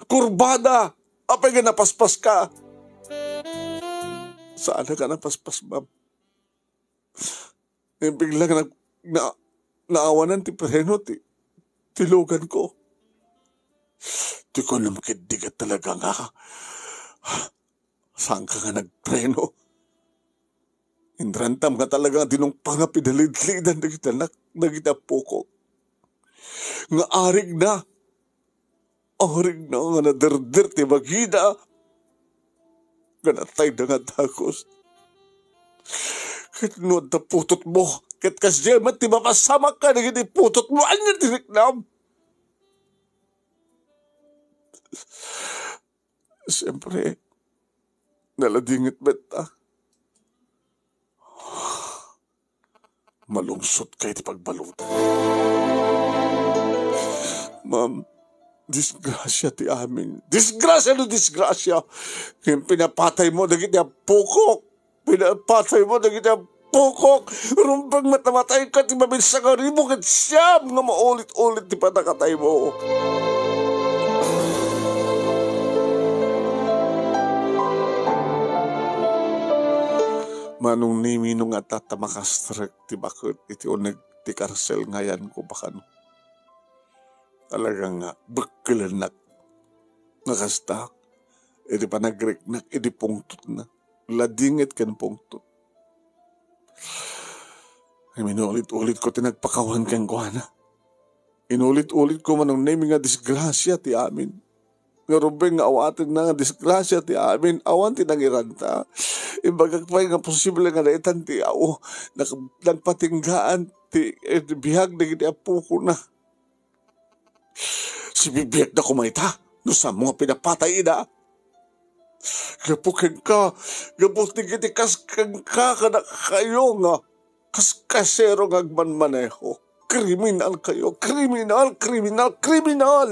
kurbada, apay nga napaspaska? Saan a ka napaspas, ma'am. Biglang nag-, na-, naawanan ti preno ti, ti luganko. Ti kunam ketdi ket talaga nga, saanka nga nagpreno? Inrantam nga talaga nga dinungpa nga pinalidlidan dagiti anak, dagiti apokok. Nga arigna, arigna nga naderder ti bagida, nga natayda nga dagus. Ket no adda putotmo, ket kasdiay met ti mapasamak kadagiti putotmo, ania ti riknam? Siempre, naladinget met ta. Malungsotka iti pagbaludan. Ma'am, disgrasia ti amin. Disgrasia no disgrasia! Ngem pinapataymo dagiti apokok. Pinapataymo dagiti apokok. Rumbeng matamatayka ti maminsan nga ribu ket siam nga maulit-ulit ti panakataymo. Manong Nemi, no nga adda ta makastrek ti baket iti uneg ti karsel nga ayanko, bakano? Talaga nga bekkelennak nga kasta iti panagriknak iti pungtotna. Ladinget ken pungtot. Ngem inulit-ulitko ti nagpakawan kenkuana. Inulit-ulitko, Manong Nemi, nga disgrasia ti amin. Nga rumbeng nga awatenna nga disgrasia ti amin, awan ti nangiranta. Imbagak pay nga posible nga daytan ti aw, nag-, nagpatinggaan ti, eh, biag dagiti apokona. Sibibiagda koma ita, no saanmo nga pinapatay ida. Gapu kenka, gapu dagiti kas kenka, kadakayo nga kaskasero nga agmanmaneho. Kriminal kayo, kriminal, kriminal, kriminal!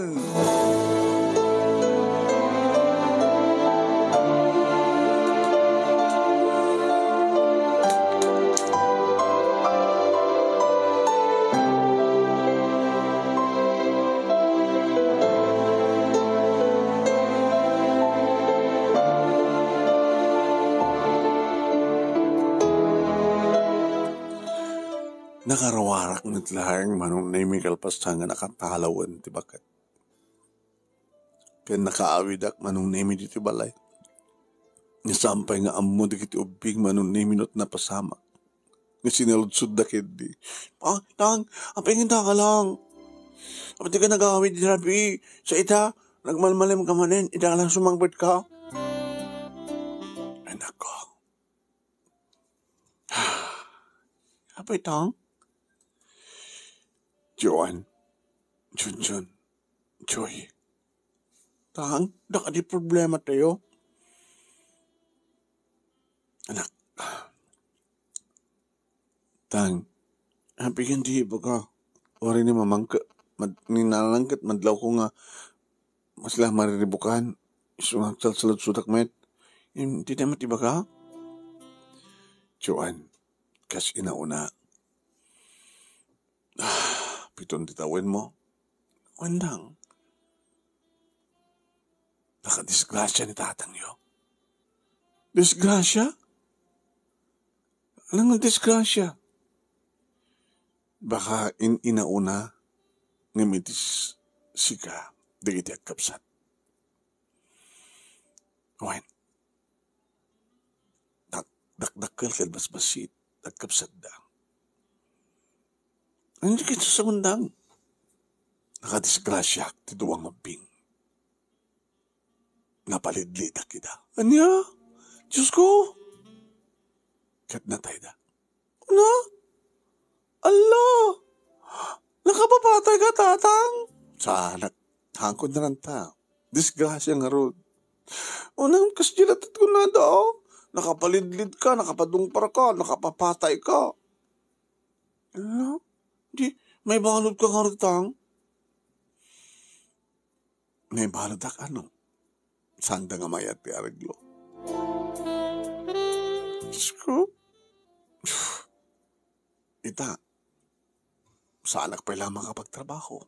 Nakaruarak met laeng, Manong Nemi, kalpasan nga nakatalawen ti baket. Ken nakaawidak, Manong Nemi, ditoy balay. Nga saan pay nga ammo dagiti ubbing, Manong Nemi, no napasamak. Nga sinaludsodda ketdi. "Ah, Tang, apay nga daka lang? Apay ka nag-aawid di rabii? Sa ita, nagmalmalemka manen, ita lang sumangpetka?" Ay, nako. Apay, Tang? Joan, Junjun, Joy. Tang, daka di problema tayo. Anak. Tang, apay ken ti ibaga? Uray ni mamangke, mad-, ni nanangket, madlawko nga mas la mariribukan. Isu nga agsalsaludsodak met. Em, dita met ibaga? Joan, kas inauna. Ah, piton ti tawenmo. Wen, Tang. Nakadisgrasia ni tatangyo. Disgrasia? Anong disgrasia? Baka in-, inauna, ngem iti s-, sika, dagiti agkabsat. Wen, dak-, dakdakkel ken basbassit, agkabsatda. Ania ti kitaem, Tang? Nakadisgrasiak ti dua nga ubbing. napalidlidak ida. Ania? Diosko? Ket natayda. Ano? Alla! Nakapapatay ka, Tatang? Saanak, hangko ni Ranta. Disgrasya ngarud. Unang kasdilatat ko na da, oh. Nakapalidlid ka, nakapadungpar ka, nakapapatay ka. Ala, di, maibalud ka ngarud, Tang? Maibaludak, ano? Sanda nga mayat ti areglo. Diosko. Ita, saanak pay la makapagtrabaho.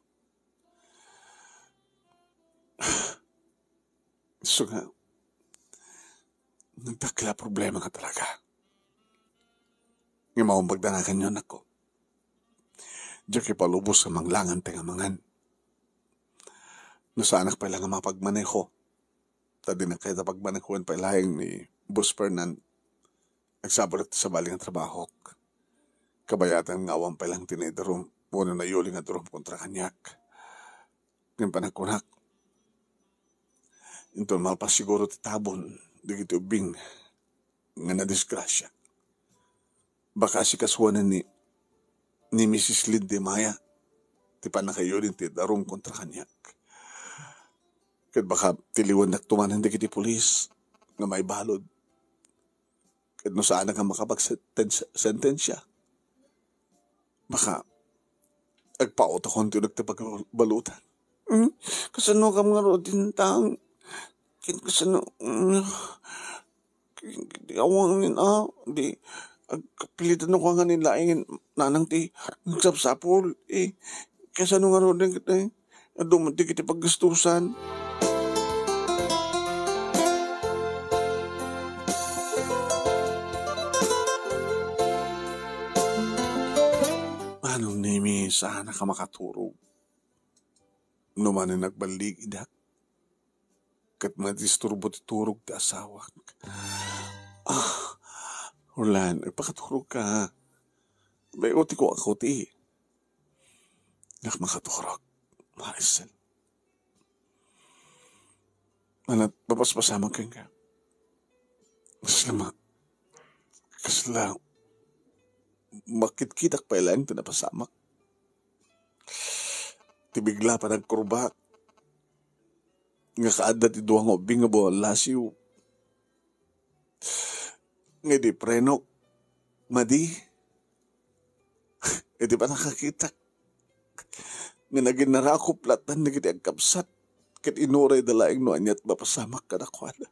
Isu nga, nagdakkel a problema nga talaga. Nga maumbagda nga kanyo, anakko. Diak ipalubos nga manglangan ti nga mangan. No saanak pay la nga mapagmaneho. Ta dinak kayat a pagmanehoen pay laeng ni Boss Fernan. Agsaburak ti sabali nga trabahok. Kabayatan nga awan pay lang ti naidarum, wenno nayuli nga darum kontra kaniak. Ngem panagkunak, inton malpas siguro ti tabon dagiti ubbing nga nadisgrasya. Baka asikasuanen ni, ni Misis Lindy Maya ti pannakayuli ti darum kontra kaniak. Ket baka tiliwennak tumanen dagiti pulis nga maibalud. Ket no saanak nga makapagsentens-, sentensia, baka agpautaw ti nagtipagbalutan. Hmm? Kasano kam ngarud, Tintang? Ket kasano, mm, ket, ket, awan, ah, di, agkapilitan ko nga ni laeng nanang ti nagsapsapul. Eh, kasano ngarud, eh, adu met dagiti paggastusan. Manong Nemi, saanak a makaturog. No manen nagballigidak, ket madisturbo ti turog ti asawak. Ah, Orlan, agpakaturog ka. Bay-o ti kuak ti. Diak makaturog. Maricel. Ania ti mapaspasamak kenka? Kasla ma-, kasla makitkitak pay laeng ti napasamak. Ti bigla a panagkurbak nga kaadda ti dua nga ubbing nga buang lasiw. Nga idi prenok, madi. Iti pannakakitak nga naginnarakop laeng dagiti agkabsat, ket inurayda laeng no ania ti mapasamak kadakuada.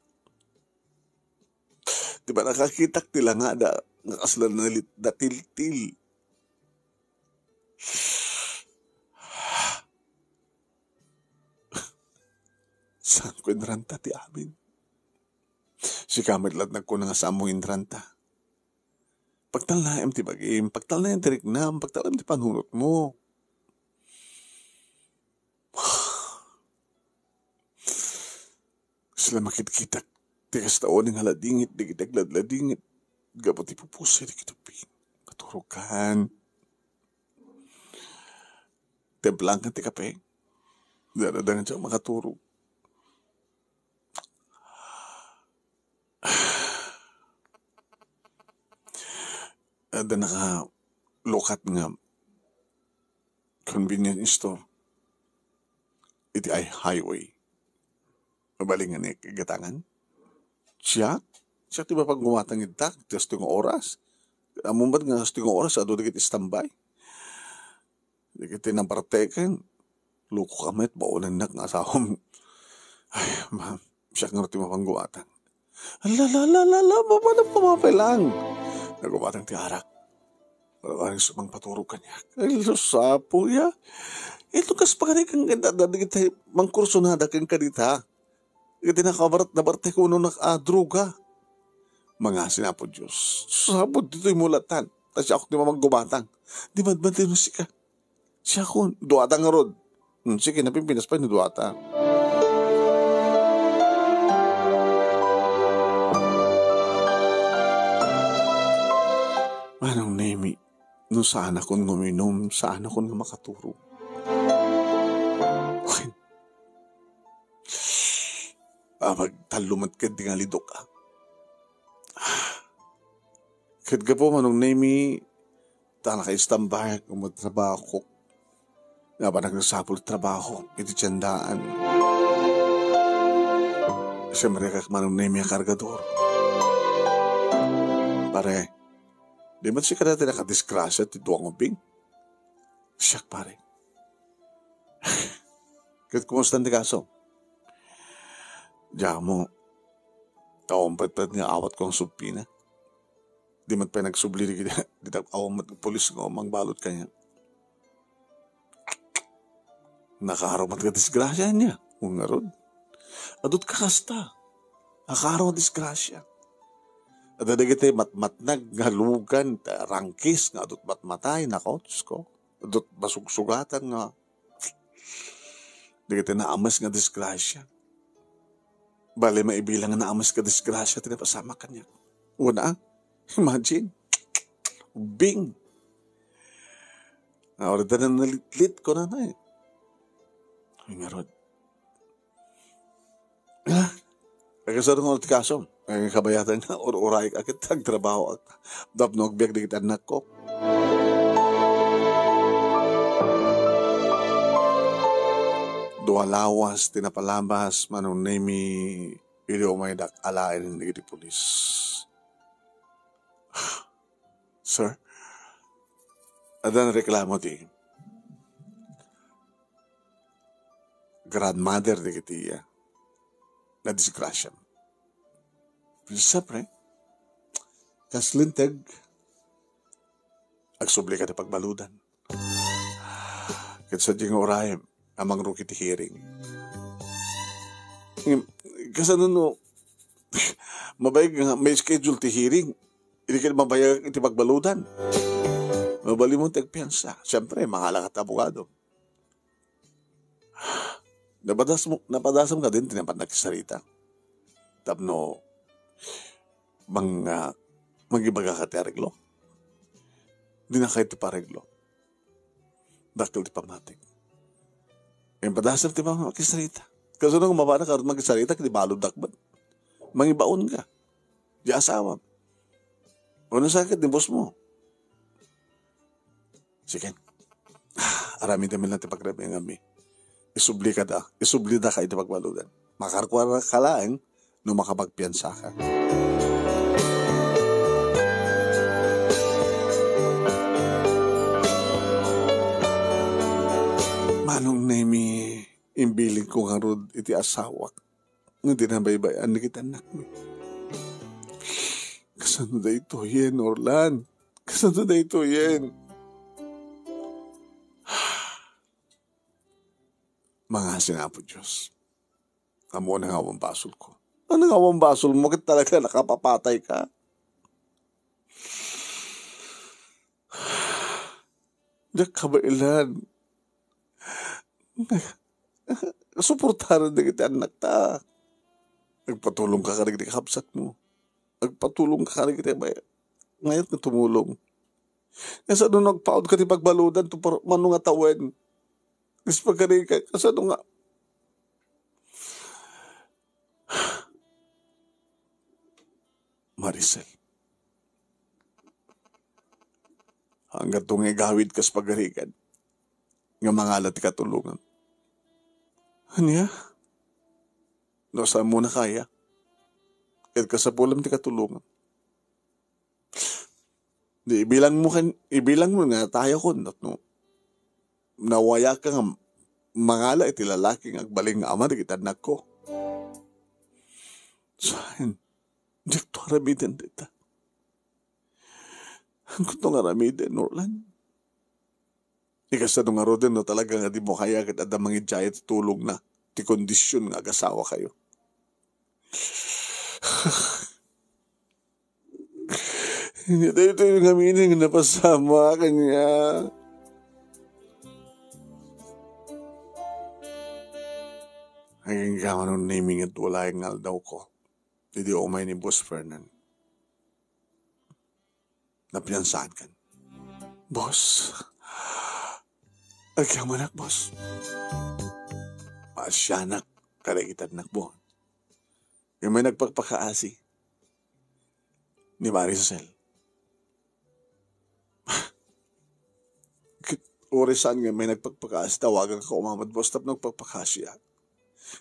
Ti pannakakitak ti langada nga kasla nalit-, natiltil. Saanko inranta ti amin. Sika met laeng nagkuna nga saanmo inranta. Pagtalnaem ti bagim, pagtalnaem ti riknam, pagtalnaem ti panunotmo. Kasla makitkitak ti kasta uling nga ladingit dagiti agladladingit gapu ti pupusay dagiti ubbing. Maturog kan. Timplang kan ti kape. Dadadangan siya makaturog. Adda nakalukat nga convenience store iti ay highway. Mabalin nga ni kagatangan. Siak? Siak ti mapaggumatang ita, ti asto nga oras. Ammom met nga asto nga oras, adu dagiti standby. Dagiti nabarteken, loko ka met, baonennak nga asawam. Ay, ma, siak nga ti mapangguatang. Ala, la, la, la, la, mapana, pamapay lang. Nagumatang ti arak. Wala, wala, sumang paturog kaniak. Ay, lusapo, ya. Ito kas pagarikan ganda, dagiti mangkursunada ken kadita. Iti nakabarat-, nabartek uno nak-, a droga. Mangasin, Apo Dios. Sabod ditoy mulatan. Ta siak ti mamaggumatang. Di madman ti no sika. Siakon, duatang ngarud. Hmm, sige, napimpinas pay no duatang. Manong Nemi, no saanakon nga uminum, saanakon nga makaturog. Wen, a, magtallo met ket di nga lidok, a. Ket gapu, Manong Nemi, ta nakaistambay nga trabaho ko. Nga ba nagsapul trabaho iti tiendaan? Siempre, kak Manong Nemi a kargador. Pare, di met sika dati nakadisgrasya ti dua nga ubing? Siak, pare. Ket kumusta ti kaso? Diak ammo. Awan pay nga awat ko nga subpina. Di met pay nagsubli di, di awan met pulis nga mangbalud kaniak. Nakaaro met nga disgrasya ania. Ngarud, adut ka kasta. Nakaaro nga disgrasya. Adda dagiti matmatnag nga lugan, ta rangkis nga adut matmatay, nako, Diyos ko. Adut masugsugatan nga dagiti naames nga disgrasya. Bale, maibilang nga naames nga disgrasya ti napasamak kaniak. Una, imagine, ubing. Nga order na nalitlit ko na na eh. Ay, ngarud. Ah, kasano nga ti kaso? Ay, kabayatan nga, ur-uray ka, ket agtrabaho, tapno agbiag dagiti annakko. Dua lawas ti napalabas, Manong Nemi, idi umaydak alaen dagiti pulis. Sir, adda nareklamo ti grandmother dagiti, ah, nadisgrasya. Siyempre, kas linteg, agsubli ka ti pagbaludan. Ket sadino nga uray a mangrugi ti hearing? Ngem, kasano no mabayag nga may schedule ti hearing? Idi ket mabayag iti pagbaludan. Mabalin mo ti agpiansa. Siyempre, mangala ka ti abogado. Napadasam, napadasam kadin ti napan nagsarita. Tapno mang, ah, mangibaga ka ti areglo. Di na kayo ti pareglo. Dakkel ti pammatik. Impadasam ti pammakisarita. Kasano nga mabana karot makisarita, ket di balud dakbat. Mangibaon ka. Di asawam. Ano sakit ni boss mo? Sige. Aramidem lang ti pagrabian kami. Isubli ka da. Isubli da ka iti pagbaludan. Makarkuara ka laeng no makapagpiansa ka. Manong Nemi, imbiling ko ngarud iti asawak nga di nabaybay-an dagiti annakmi. Kasano daytoyen, Orlan? Kasano daytoyen? Mangasin, Apo Dios. Ammom nga awan basolko. Ano nga awan basolmo? Ket talaga nakapapatay ka. Diak kabaelan. Suportaren dagiti annakta. Agpatulong ka kadagiti kabsatmo. Agpatulong ka kadagiti may-, mayat nga tumulong. Kasano no agpaut ka ti pagbaludan, to par-, mano nga tawen? Kas pagari ka, kasano nga? Maricel. Hanggato nga igawid kas pagarigan nga mangala ti katulongam. Ania? No saan mo na kaya, ket kasapulam ti katulongam. Di ibilangmo kan, ibilangmo nga tayo kon, no? Nawaya ka nga mangala iti lalaki nga agbalin nga ama dagiti annakko. Saan? Diak to aramiden dayta. Haanko to nga aramiden, Orlan. Ikasano ngaruden no talaga nga di mo kaya ket adda mangidiay ti tulongna, ti kondisyon nga agasawa kayo. Ania daytoy nga amin nga napasamak kaniak. Agingga manen ni mingat walay nga aldawko. Idi umay ni Boss Fernan. Napiansaankan. Boss, agyamanak, boss. Maasianak kadagiti annakmo. Nga may nagpakpakaasi ni Maricel. Ket uray saan nga may nagpakpakaasi, tawagan ka koma met, boss, tapno agpakpakaasiak.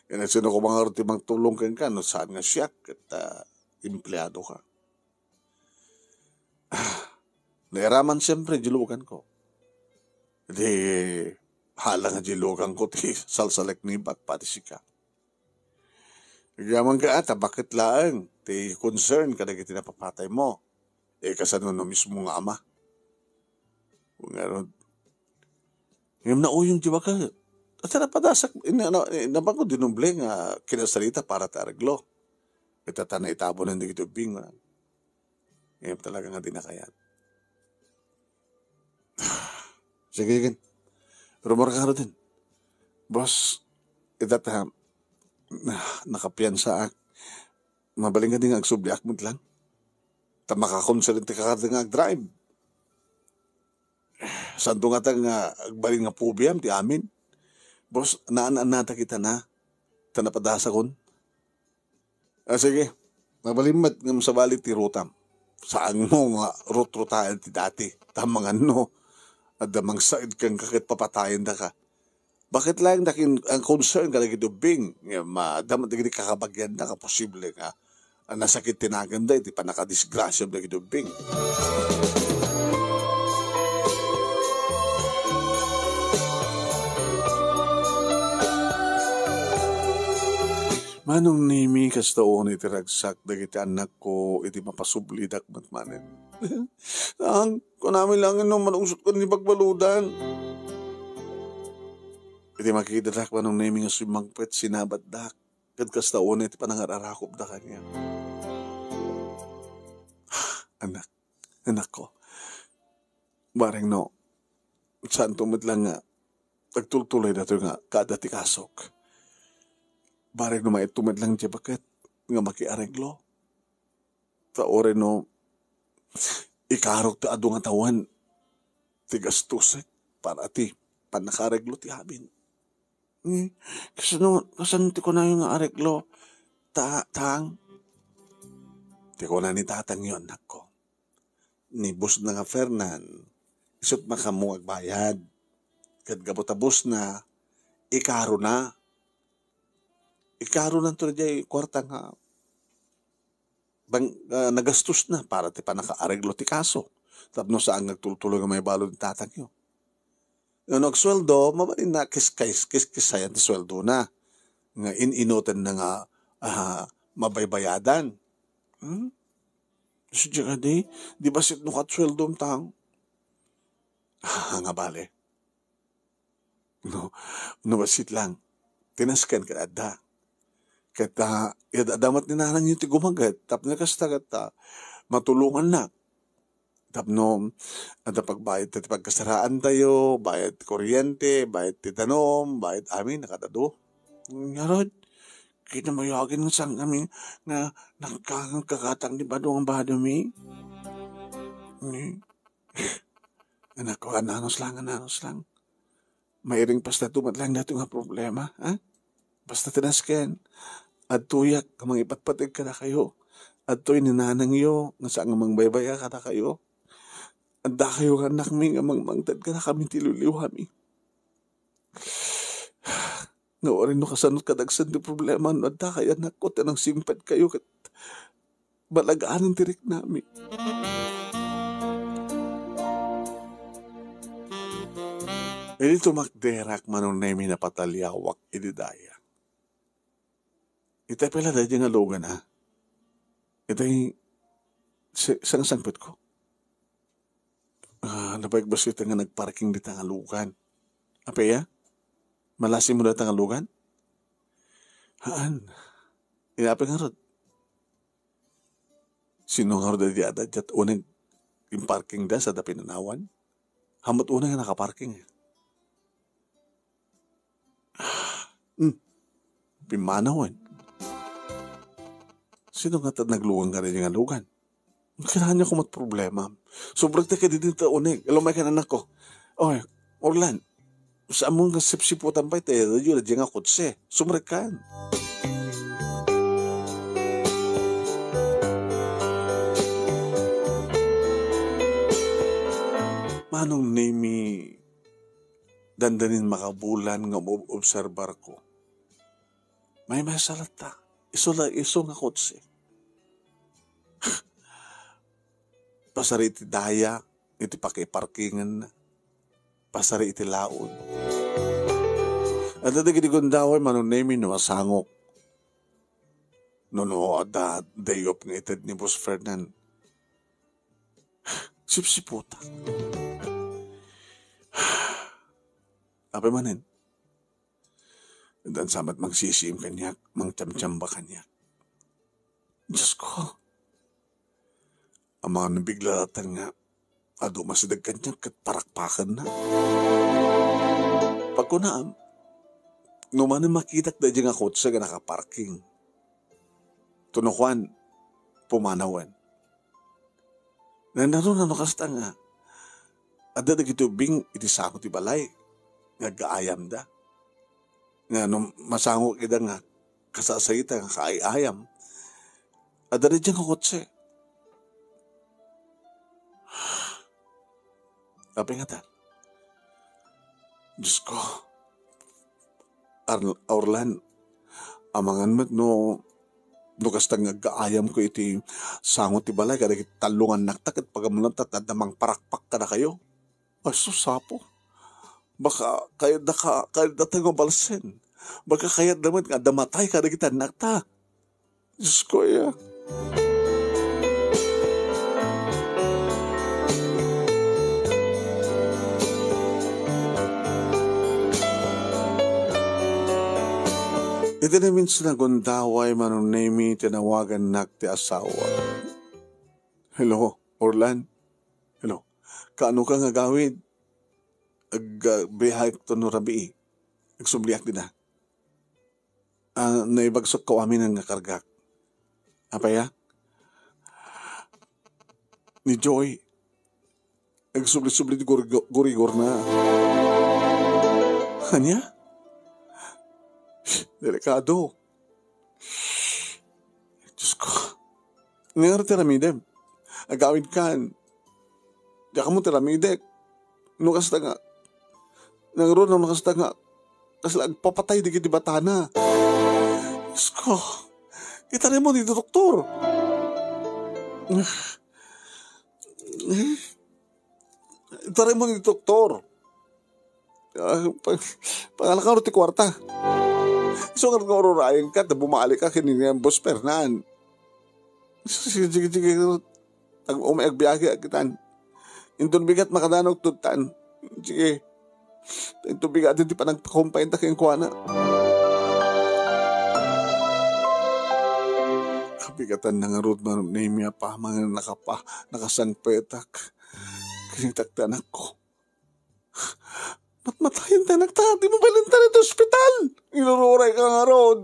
Ket sino koma ngarud ti mangtulong kenka no saan nga siak ket, ah, empleado ka? Ah, nairaman siempre, dilugan ko. Di, hala nga dilugan ko ti salsalek ni Bak, pati sika. Agyaman ka, ata, bakit laeng ti concern kadagiti napapatay mo? Eh, kasano no mismo nga ama? Ngarud, ngem nauyong ti baka. At napadasak, ina-, na-, na-, nabanko dinuble nga kinasarita para ti areglo. Ita ta naitabunan dagiti ubbing, nga. Ngem talaga nga di nakayat. Sige, sige. Rumor ka, Rodin. Boss, ita ta, na-, nakapiansaak. Mabalin nga di nga agsubliak met lang. Ta makakonsider ti kakadda nga agdrive. Santo nga ta nga agbalin nga pubiam ti amin. Boss, naan-annata kita na. Ta napadasakon. Ah, sige. Mabalin met ngem sabali ti rutam. Saanmo nga rutrutaen ti dati. Ta manganno, adda mangsaed kenka ket papatayendaka. Bakit laeng dakin ang concern kadagiti ubbing? Nga madama dagiti kakabagianda nga posible nga, ah, nasakit ti nakemda iti pannakadisgrasiam dagiti ubbing. Manong Nemi, kasta unay ti ragsak dagiti annakko iti mapasublidak met manen. Ang, kunami laeng no malungsotko ni pagbaludan. Iti makikitak, Manong Nemi, nga summangpet, sinabatdak. Ket kasta unay ti panangararakupda kaniak. Anak, anakko. Bareng no, santo met lang nga agtultuloy datoy nga kada ti kasok. Bareng no maitto met lang ti baket nga makiareglo. Ta uray no ikarok ti adu nga tawen ti gastusek para ti pannakaareglo ti amin. Eh, kasano, kasano ti kunayo nga areglo? Ta-, tang? Ti kuna ni tatangyo, annakko. Ni boss na nga Fernan, isut' makammo agbayad. Ket gapu ta boss na, ikarona. Ikarona to diay kuarta nga bang, ah, nagastos na para ti pannakaareglo ti kaso. Tapno saan nga agtultuloy nga maibalud ni tatangyo. No agsueldo, mabalin na kis-, kis-, kis-, kisayan ti sueldona. Nga in-inoten na nga, ah, mabaybayadan. Hmm? Sadja kadi, di bassit no kat sueldom tang? Ah, nga bale. No, no bassit lang. Tinasken ket adda. Ket, ah, iyad-adda met ni nanangyo ti gumaget, tapno kasta ket, ah, matulongannak. Tapno, adda pagbayad ti pagkasaraantayo, bayad ti kuryente, bayad ti danum, bayad amin, a kad adu. Ngarud, kitayo agen nga saankami nga nagkakakatang ti bado nga badomi. Ni, anakko, ananos lang, ananos lang. Mairing pastato met lang daytoy nga problema, ha? Basta tinasken, adtoyak nga mangipatpateg kadakayo. Adtoy ni nanangyo nga saan nga mangbaybay-a kadakayo. Addakayo nga annakmi nga mangmangted kadakami ti liwliwami. Nga uray no kasano kadagsen ti problema no addakayo annakko, ta nangsingpetkayo ket balaganen ti riknami. Idi tumakderak, Manong Nemi, napataliawak idi daya. Itay pay la daydi nga lugan, ha? Itay, si-, sang-, sangpetko. Ah, napagbasita nga nagparking dita nga lugan. Apay, ya? Malasimo dita nga lugan? Haan. Inapay ngarud? Sino ngarud daydi adda diat uneg imparking da sa da pinanawan? Hamat uneg nga nakaparking. Hmm. Pimmanawen. Sino nga ta naglugan ka daydi nga lugan? Kinahan niya kumat problema. Subrek ta kadidi ta uneg. Lumay ka na, anak ko. Oy, Orlan, saan mo nga sipsiputan pay tayo, radyo, radyo nga kotse. Sumrek ka. Manong Nemi, dandanin makabulan nga um-, obserbarko. Maymaysa latta. Isu la, isu nga kotse. Pasari iti daya, iti pakiparkinganna. Pasari iti laod. Adda dagiti gundaway, Manong Nemi, no masangok. No, no, adda day off nga ited ni Boss Fernan. Sipsiputak. Apay manen? Dansa met mangsisiim kaniak, mangtiamtiamba kaniak. Diosko, amangan no bigla latta nga adu masideg kaniak ket parakpakenna. Pagkunaam, no manen makitak daydiay nga kotse nga nakaparking. Tuno kuan, pumanawen. Nandano nano kasta nga, adda dagiti ubbing iti sango ti balay, nga aggaayamda. Nga no masangok ida nga kasasayita nga kaay-ayam, adda daydiay nga kotse. Apay ngata? Diosko, Ar-, Orlan, amangan met no, no kasta nga aggaayamko iti sango ti balay, kadagiti tallongannakta, ket pagammulanta, ta adda mangparakpak kadakayo. Ay, sus, Apo. Baka kayatda ka, kayatda tayo nga balsen. Baka kayatda met nga adda matay kadagiti annakta. Diosko, aya. Iti namin sinagundaway, Manong Nemi, tinawagannak ti asawa. Hello, Orlan. Hello. Kaano ka nga gawid? Ag, ah, biyahek to no rabii. Agsubliak dida. Ah, naibagsokko amin nga kargak. Apay a? Ni Joy, agsubli-subli ti gurigo-, gurigorna. Ania? Delikado. Diosko. Nga ti ramidem. Agawid kan. Diak ammo ti ramidek. No kasta nga, ngarud, no kasta nga, kasla agpapatay dagiti batana. Diosko, itarem mo ti doktor. Itarem mo ti doktor. Ah, pag-, pangalakan ti kuarta. Isu nga ururayen ka, ta bumalik ka ken ni Boss Fernan. Sige, sige, sige. Ag-, umay agbiage, agitan. Inton bigat makadano, agtudtan. Sige. Inton bigat ti panagpakumpay ta kenkuana. Kabigatan na ngarud, Manong Nemi, a pamangan nakapa-, nakasangpetak. Kinitak ti anakko. Matmatayen ti anakta, di mo balin ta iti ospital. Inururay ka ngarud.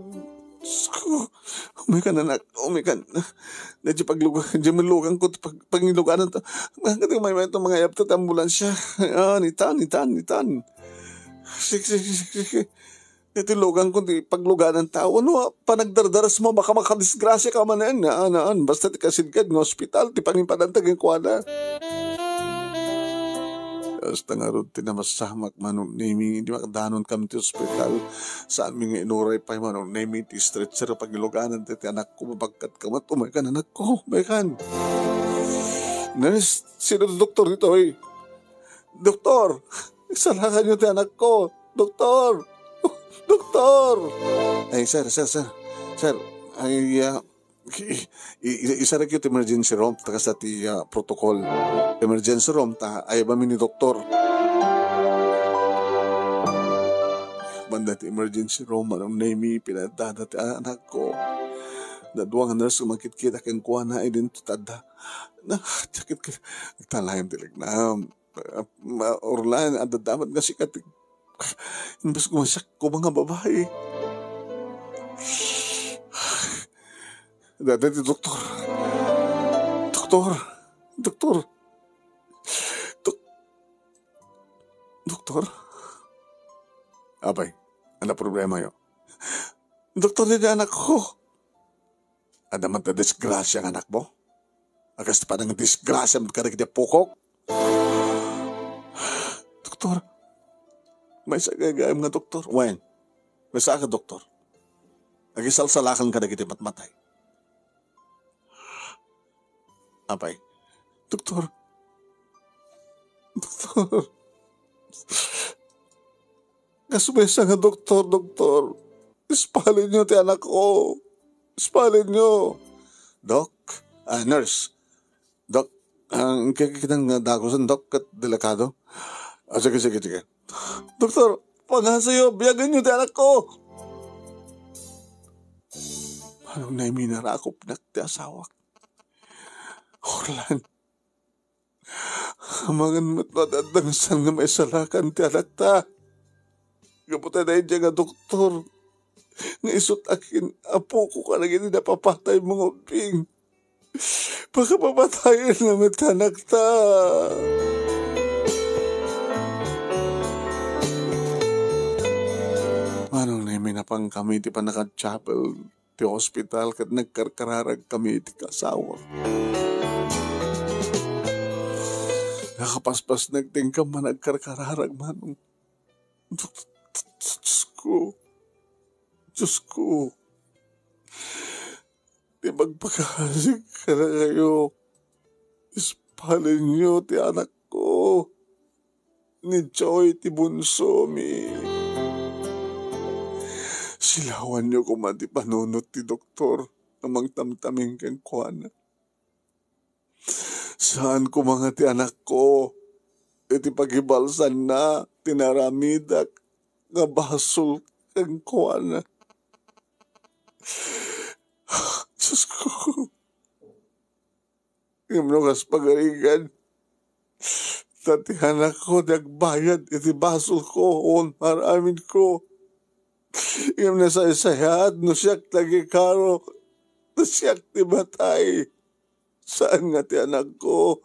Diosko. Umikan, anak, umikan. Daydi pagluga-, daydi malugan ko, pag-, pangiluganan ta. Kadi may, may itong mga yapta ti ambulansya. Ah, nitan, nitan, nitan. Sige, sige, sige, sige. Iti lugan ko ti pagluganan tao. No, panagdardaras mo, baka makadisgrasya ka manen. Naan, naan. Basta ti kasidkad nga ospital, ti pangipadantag kenkuana. Hasta ngarud ti namasamak, Manong Nemi, di makadanon kami ti ospital. Saan mi nga inuray pay, Manong Nemi, ti stretcher a pagiluganan ti, ti anakko, mabagkat ka met. Umay kan, anakko, umay kan. Nurse, sino ti doktor ditoy? Doktor, isalakan niyo ti anakko. Doktor! Doktor! Ay, sir, sir, sir. Sir, ay, ah, i-, i-, isarek yu ti emergency room, ta kasta ti, ah, protocol. Emergency room, ta ayaban mi ni doktor. Banda ti emergency room, Manong Nemi, pinaddada ti anakko. Dadua nga nurse nga mangkitkita kenkuana, idinto tadda. Na, sakit ka. Nagtalayam ti lagnam. Ah, ma-, Orlan, adda damat nga sikat. Imbes ko masyak ko mga babae. Dada ti doktor. Doktor. Doktor. Dok-, doktor. Apay, ano problema yo? Doktor, daydi anak ko. Adda met a disgrasya nga anakmo? Akas ti panangdisgrasya kadagiti apokok? doktor. Maysa gayam nga doktor. Wen, maysa ka doktor. Agisalsalakan kadagiti matmatay. Apay, doktor. Doktor. Kas maysa nga doktor, doktor. Ispalinyo ti anakko. Ispalinyo. Dok, ah, nurse. Dok, ah, kikita nga dagusen, Dok, ket delikado. Ah, sige, sige, sige. Doktor, pangasayo, biagenyo ti anakko. Manong Nemi, narakopnak ti asawak. Orlan, amangan met no adda saan nga maisalakan ti anakta. Gapu ta daydiay nga doktor nga isut akin apoko kadagiti napapatay mo nga ubbing. Pakapapatayen na met ti anakta. Manong Nemi, napankami ti pannakachapel ti hospital ket nagkarkararagkami iti kasawak. Nakapaspasnek ti inkam a nagkarkararag, Manong. Diosko. Diosko. Ti pagpakasig kadakayo. Ispalinyo ti anakko. Ni Joy ti bunsomi. Silawanyo koma ti panunot ti doktor a mangtamtamin kenkuana. Saan koma nga ti anakko iti pagibalsanna ti naramidak nga basol kenkuana. Diosko. Ngem no kas pagarigan, ta ti anakko ti agbayad iti basolko ken aramidko. Ngem nasaysayaat no siak ti agikaro, ta siak ti matay. Saan nga ti anakko.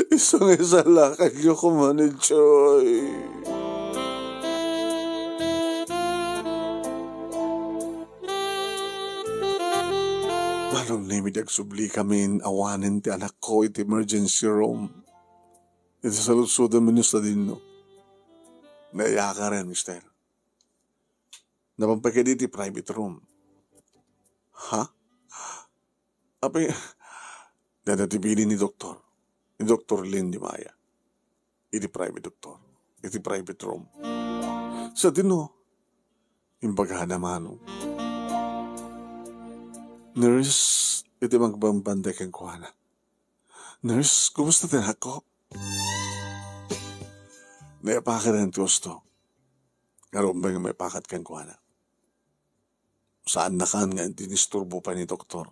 Isu nga isalakanyo koma ni Joy. Manong Nemi, di agsubli kamin awanen ti anakko iti emergency room. Iti saludsodem wenno sadino. Naiyakaren, mister. Napan pay kadi iti private room. Ha? Apay, dada ti bilin ni doktor. Ni Doktor Lin Dimaya. Iti private doktor. Iti private room. Sadino, imbagada, Manong. Nurse, iti magbambantay kenkuana. Nurse, kumusta ti anakko? Nayapakan ti husto. Ngarud, nga maipakat kenkuana. Saannakan nga dinisturbo pay ni doktor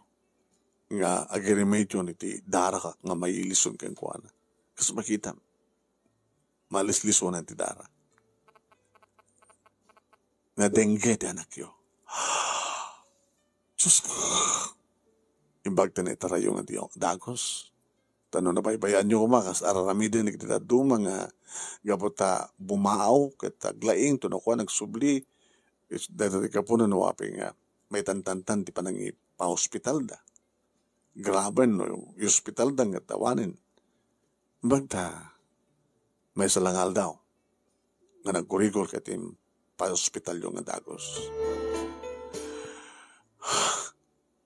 nga agiremedion iti daraka nga mailison kenkuana. Kas makitam, malislisonan ti dara. Nga dengue ti anakyo. Diosko! Imbag ta naitarayo nga di dagus. Ta no nabaybayanyo koma, kas araramiden dagiti dadduma nga gapu ta bumaaw ket aglaing, to no kua, nagsubli, is-, dayta ti gapuna no apay nga maitantantan ti panangipahospitalda. Grabe no iospitalda nga awanen. Imbag ta maysa la nga aldaw nga nagkurigor ket impaospitalyo nga dagus.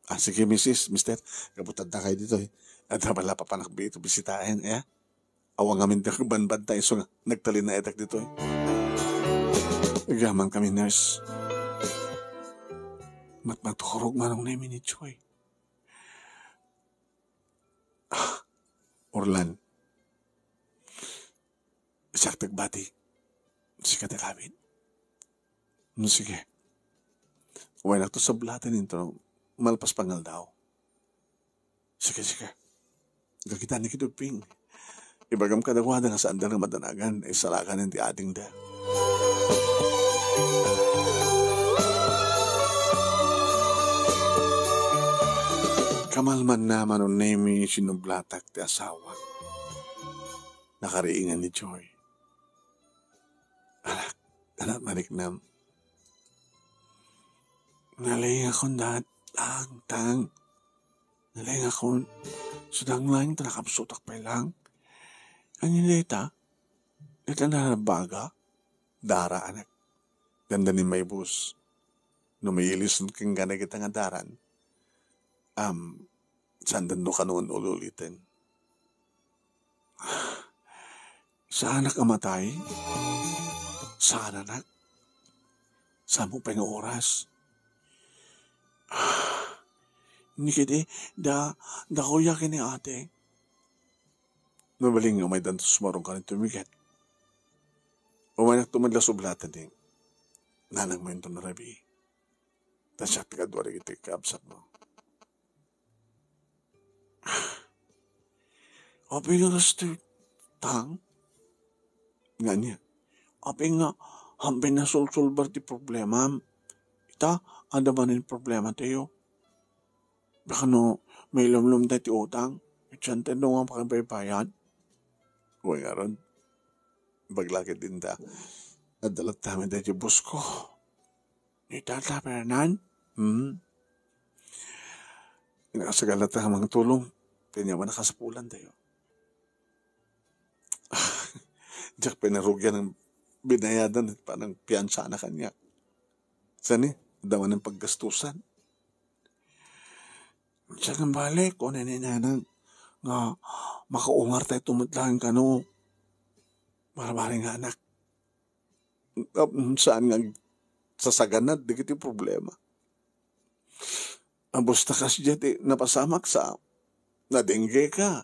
Ah, sige, misis, mister, gapu ta addakayo ditoy. Adda bala papanakbi iti bisitaen, eh? Awan ngamin ti agbanbanta isu nga nagtalinaedak ditoy. Agyamankami, nurse. Matmaturog, Manong Nemi, ni Joy. Ah, Orlan. Siak ti agbati. Sika ti agamit. Hmm, sige. Awaynakto sablaten inton malpas pangaldaw. Sige, sige. Agkitaennak iti ubbing. Ibagam kadakuada nga saanda nga madanagan, isalakan ti adingda. Kamalmanna, Manong Nemi, sinublatak ti asawak. Nakariingan ni Joy. Anak, anak, mariknam. Nalaingakon, Dad, tang, tang. Nalaingakon. Sudang lang ta nakabsutak pay lang. Ania dayta? Ita nalabbaga, dara, anak. Dandani maibus. No mailisan kenka dagita nga daran, am, saan danno kano nga uli-uliten. Saanak a matay? Saananak? Saan mo pay nga oras? Ni kadi, da, da kuya ken ni ate. Mabalin nga umaydanto sumarungkan iti tumiket. Umaynakto met la sublatan ni nanangmo inton rabii. Ta siak ti kadua dagiti kabsatmo. Apay nga gastoy, Tang? Nga ania? Apay nga, hampay nasolsolbar ti problemam? Ita, adda manen problema tayo. Baka no, mailumlom tayo ti utang. Diyan tayo nga makipaypayad. Uy, ngarud. Baglakit din ta. Adda latta mi daydi boss ko. Ni Tata Fernan? Hmm? Nakasagal latta nga mangtulong. Kanya man nakasapulan tayo. Diak pinarugian ang binayadan at panang piyansa na kanya. Sani, dama ng paggastusan. Siya nga balik, o nanay nanang, nga makaungar tayo tumutlahan kano. Marabari nga anak. Saan nga sasaganad dagiti problema. Abos ta kasdiay ti napasamak sa nadengge ka.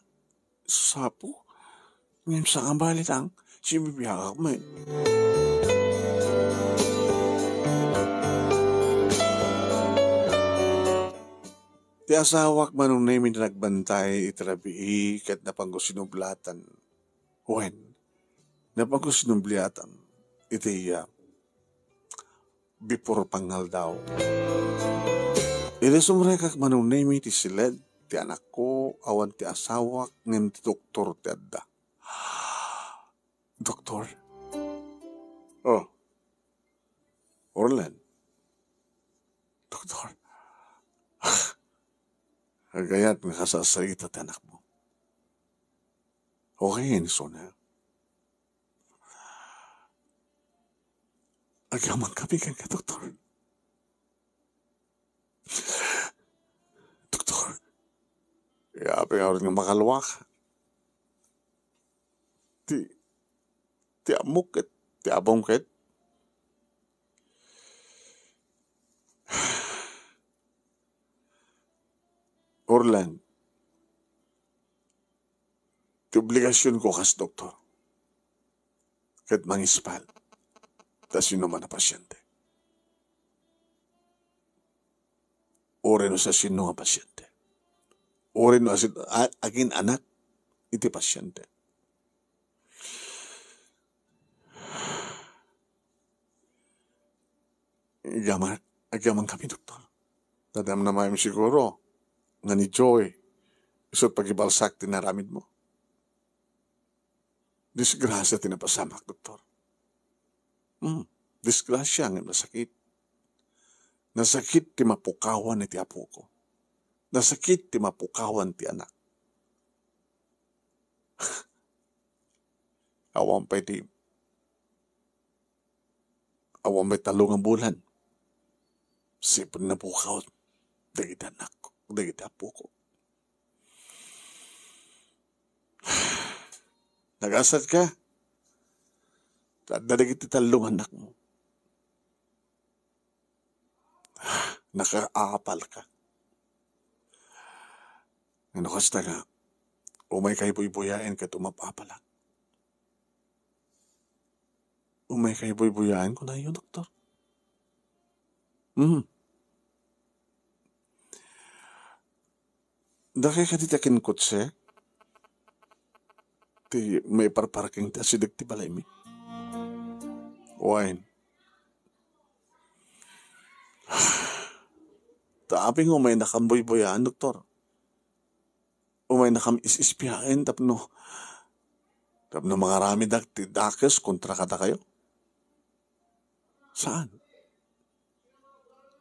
Sapo. Ngem sa nga balitang, sibibiagak met. Ti asawak manunay mi nagbantay iti rabii ket napanggo sinublatan. Wen, napagko sinumbliatan iti iya before pangaldaw. Idi sumrekak manunay mi ti siled ti anakko, awan ti asawak ngem ti doktor ti adda. Doktor? Oh. Orlan. Doktor. Agayat nga kasasarita ti anakmo. Okay, Sona. Agyaman kami kenka, Doktor. Doktor, apay nga makalwak. Ti, ti ammok ket, ti apom ket. Orlan, ti obligasionko kas doktor ket mangispal ta sinuman a pasyente. Uray no sa sino nga pasyente. Uray no asin-, a-, agin-anak iti pasyente. Agyaman, agyaman kami, Doktor. Tadam na maim siguro nga ni Joy, isut pagibalsak ti naramid mo. Disgrasia ti napasamak, Doktor. Hmm, disgrasia ngem nasakit. Nasakit ti mapukawan iti apoko. Nasakit ti mapukawan ti anak. Awan pay ti Awan met tallo nga bulan. Sipud napukaw dagiti anak, dagiti apoko. Nagasat ka? Adda dagiti tallo nga anakmo. Nakaapal ka. Ano kasta nga, umay kay buybuyaen ket umap-apalak. Umay kay buybuyaen, kunayo, doktor. Hmm. Dakay kadi ti akin kotse? Ti maiparparking ti asideg ti balaymi. Wen. Ta apay nga umaynakam buybuyaen, doktor? Umaynakam is-ispiaen tapno, tapno mangaramidak ti dakes kontra kadakayo? Saan?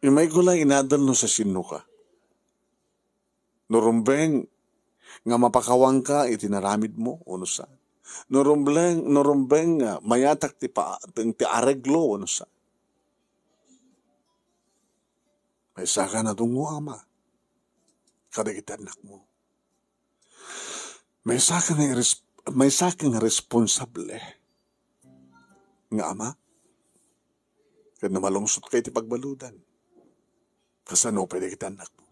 Imayko la inadal no sa sino ka. No rumbeng nga mapakawanka iti naramidmo, o no saan. No rumbeng, no rumbeng nga, mayatak ti pa-, ti, ti areglo, wenno sa. Maysakan a dungngo, Ama, kadagiti annakmo. Maysakan nga ires-, maysakan nga responsable nga ama, ket no malungsotka iti pagbaludan, kasano pay dagiti annakmo?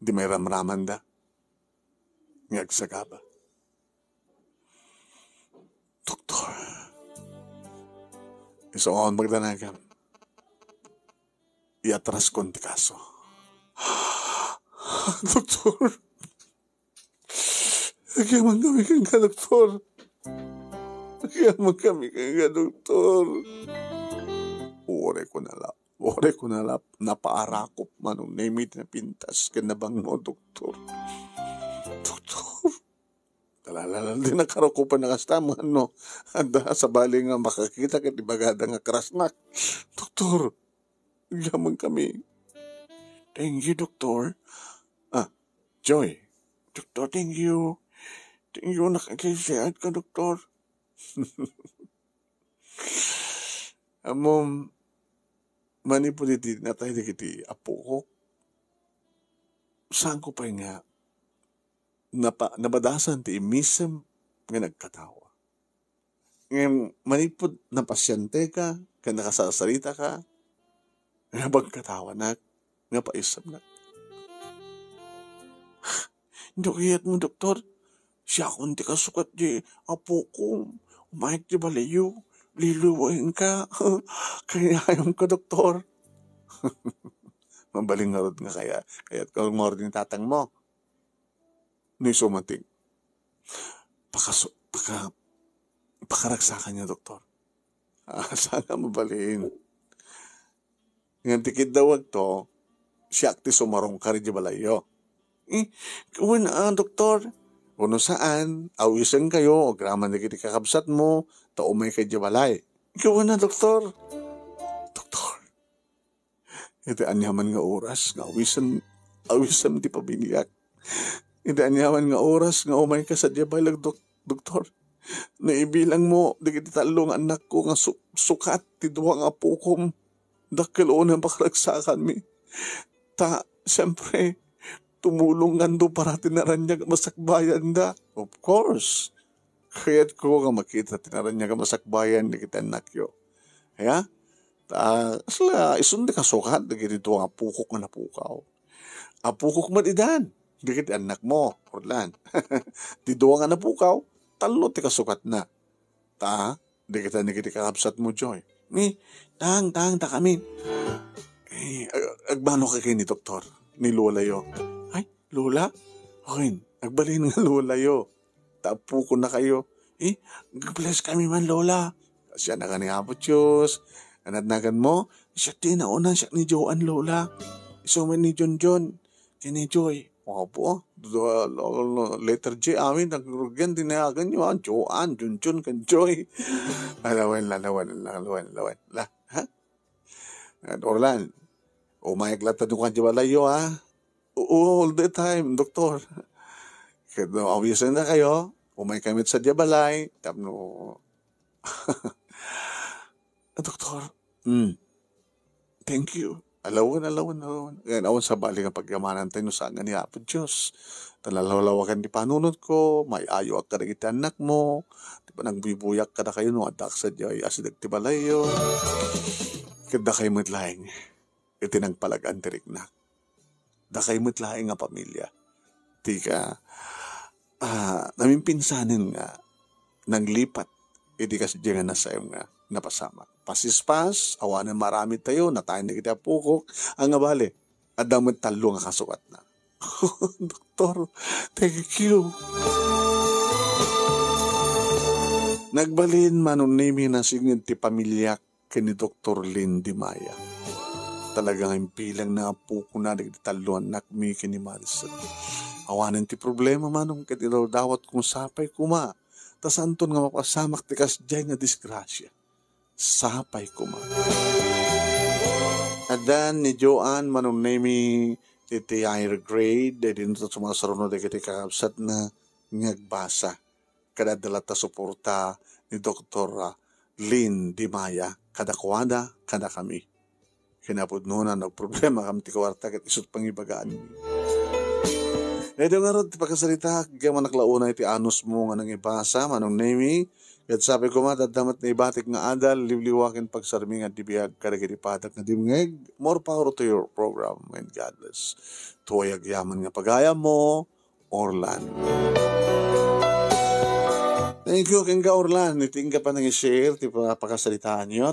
Di mairamramanda nga agsagaba. Doktor, isu nga awan magdanagam, iatraskon ti kaso. Doktor, agyamankami kenka, Doktor. Agyamankami kenka, Doktor. Uray ko nalap. Uray ko nalap. Napaarakop, Manong Nemi, ti napintas ken nabangno, Doktor. Doktor. Talalalal din nakarakupan na kasta, mano. Adda, sabali nga makakita ket ibagada nga krasnak. Doktor, agyamankami. Thank you, Doktor. Ah, Joy. Doktor, thank you. Thank you, nakakisiat ka, Doktor. Ammom, manipud iti natay dagiti apokok, saanko pay nga napa-, nabadasan ti immisem nga nagkatawa. Ngem manipud napasienteka ken nakasarsaritaka, nabagkatawanak, napaisemnak. No kayatmo, Doktor, siakon ti kasukat di apokon. Umayek ti balayyo. Liluwaenka. Kayayamka, Doktor. Mabalin ngarud nga kaya-, kayatko ngarud ni tatangmo. No isu matik, pakasu-, paka-, pakaragsakanyo, Doktor. Ah, sana mabalin. Ngem ti kiddawagto, siak ti sumarungkar idiay balayyo. Eh, wen a, Doktor? Wenno saan, awisenkayo, agraman dagiti kakabsatmo, ta umayka idiay balay. Wen a, Doktor? Doktor, iti aniaman nga oras nga awisem, awisem ti pamiliak. Iti aniaman nga oras nga umayka sadiay balay, dok-, Doktor, no ibilangmo dagiti tallo nga annakko nga su-, sukat ti dua nga apokom, dakkel unay a pakaragsakanmi. Ta, siempre, tumulongkanto para ti naraniag a masakbayanda. Of course, kayatko nga makita ti naraniag a masakbayan dagiti annakyo. Ya? Ta, kasla, isun ti kasukat dagiti dua nga apokok nga napukaw. Apokok met idan, dagiti annakmo, Orlan. Ti dua nga napukaw, tallo ti kasukatna. Ta, dagita dagiti kakabsatmo, Joy. Ni, tang, tang, ta kami. Eh, ag-, agmano ka ken ni doktor, ni lolayo. Ay, lola? Wen, agbalin nga lolayo. Ta apokonnakayo. Eh, God bless kami man, Lola. Siak na ka ni Apo Diyos. Anad nagan mo, siak ti inauna, siak ni Joan, Lola. Isu met ni Junjun. Ken ni Joy. Apo, ah. Dua, lo-, lo-, letter J, amin, nagrugian, dinayagan nyo, ah. Joan, Junjun, ken Joy. Alawen, alawen, alawen, alawen. La, ha? At Orlan, umayag latta no kadi balay yo, ha? Oo, all the time, doktor. Ket no, awisenna kayo, umay kami sa balay, tapno, doktor, mm, thank you. Alawen, alawen, alawen. Ngayon, awan sabali nga pagyamanan tayo no saan nga ni Apo Diyos. Talalawlawakan ti panunot ko, may ayo ak kadagiti anak mo, ti panagbubuyak kada kayo no adda ak sadiay asideg ti balay yo. Ket dakay met laeng iti nagpalag-an ti riknak. Dakay met laeng nga pamilya. Ti ka, ah, namimpinsanen nga naglipat iti kasdiay nga nasayam nga napasamak. Pasispas, awanen maaramid tayo, natayen dagiti apokok, ania bale, adda met tallo nga kasukatna. Doktor, thank you. Nagbalin, Manong Nemi, nasinged ti pamiliak ken ni Doktor Lindy Maya. Talaga nga impilang na apokona dagiti tallo a annakmi ken ni Maricel. Awanen ti problema, Manong, ket idawdawat kong sapay koma, ta saanton nga mapasamak ti kasdiay nga disgrasia. Sapay koma. Addan ni Joan, Manong Nemi, iti higher grade, eh, dinto sumasaruno dagiti kakabsatna nga agbasa. Kada adda latta suporta ni Doktor Lynn Dimaya, kadakuada, kadakami. Kinapudnona, nagproblema kam ti kuarta, ket isut' pangibagaan. Daytoy ngarud ti pakasarita, agyamanak la unay ti anusmo nga nangibasa, Manong Nemi. Ket sapay koma, adda met naibatik nga adal, liwliwa ken pagsarmingan ti biag kadagiti padak nga dimngeg. More power to your program, and God bless. Tuay agyaman nga pagayammo, Orlan. Thank you, kenka, Orlan. Iti inka panangi-share ti pa-, pakasaritaanyo.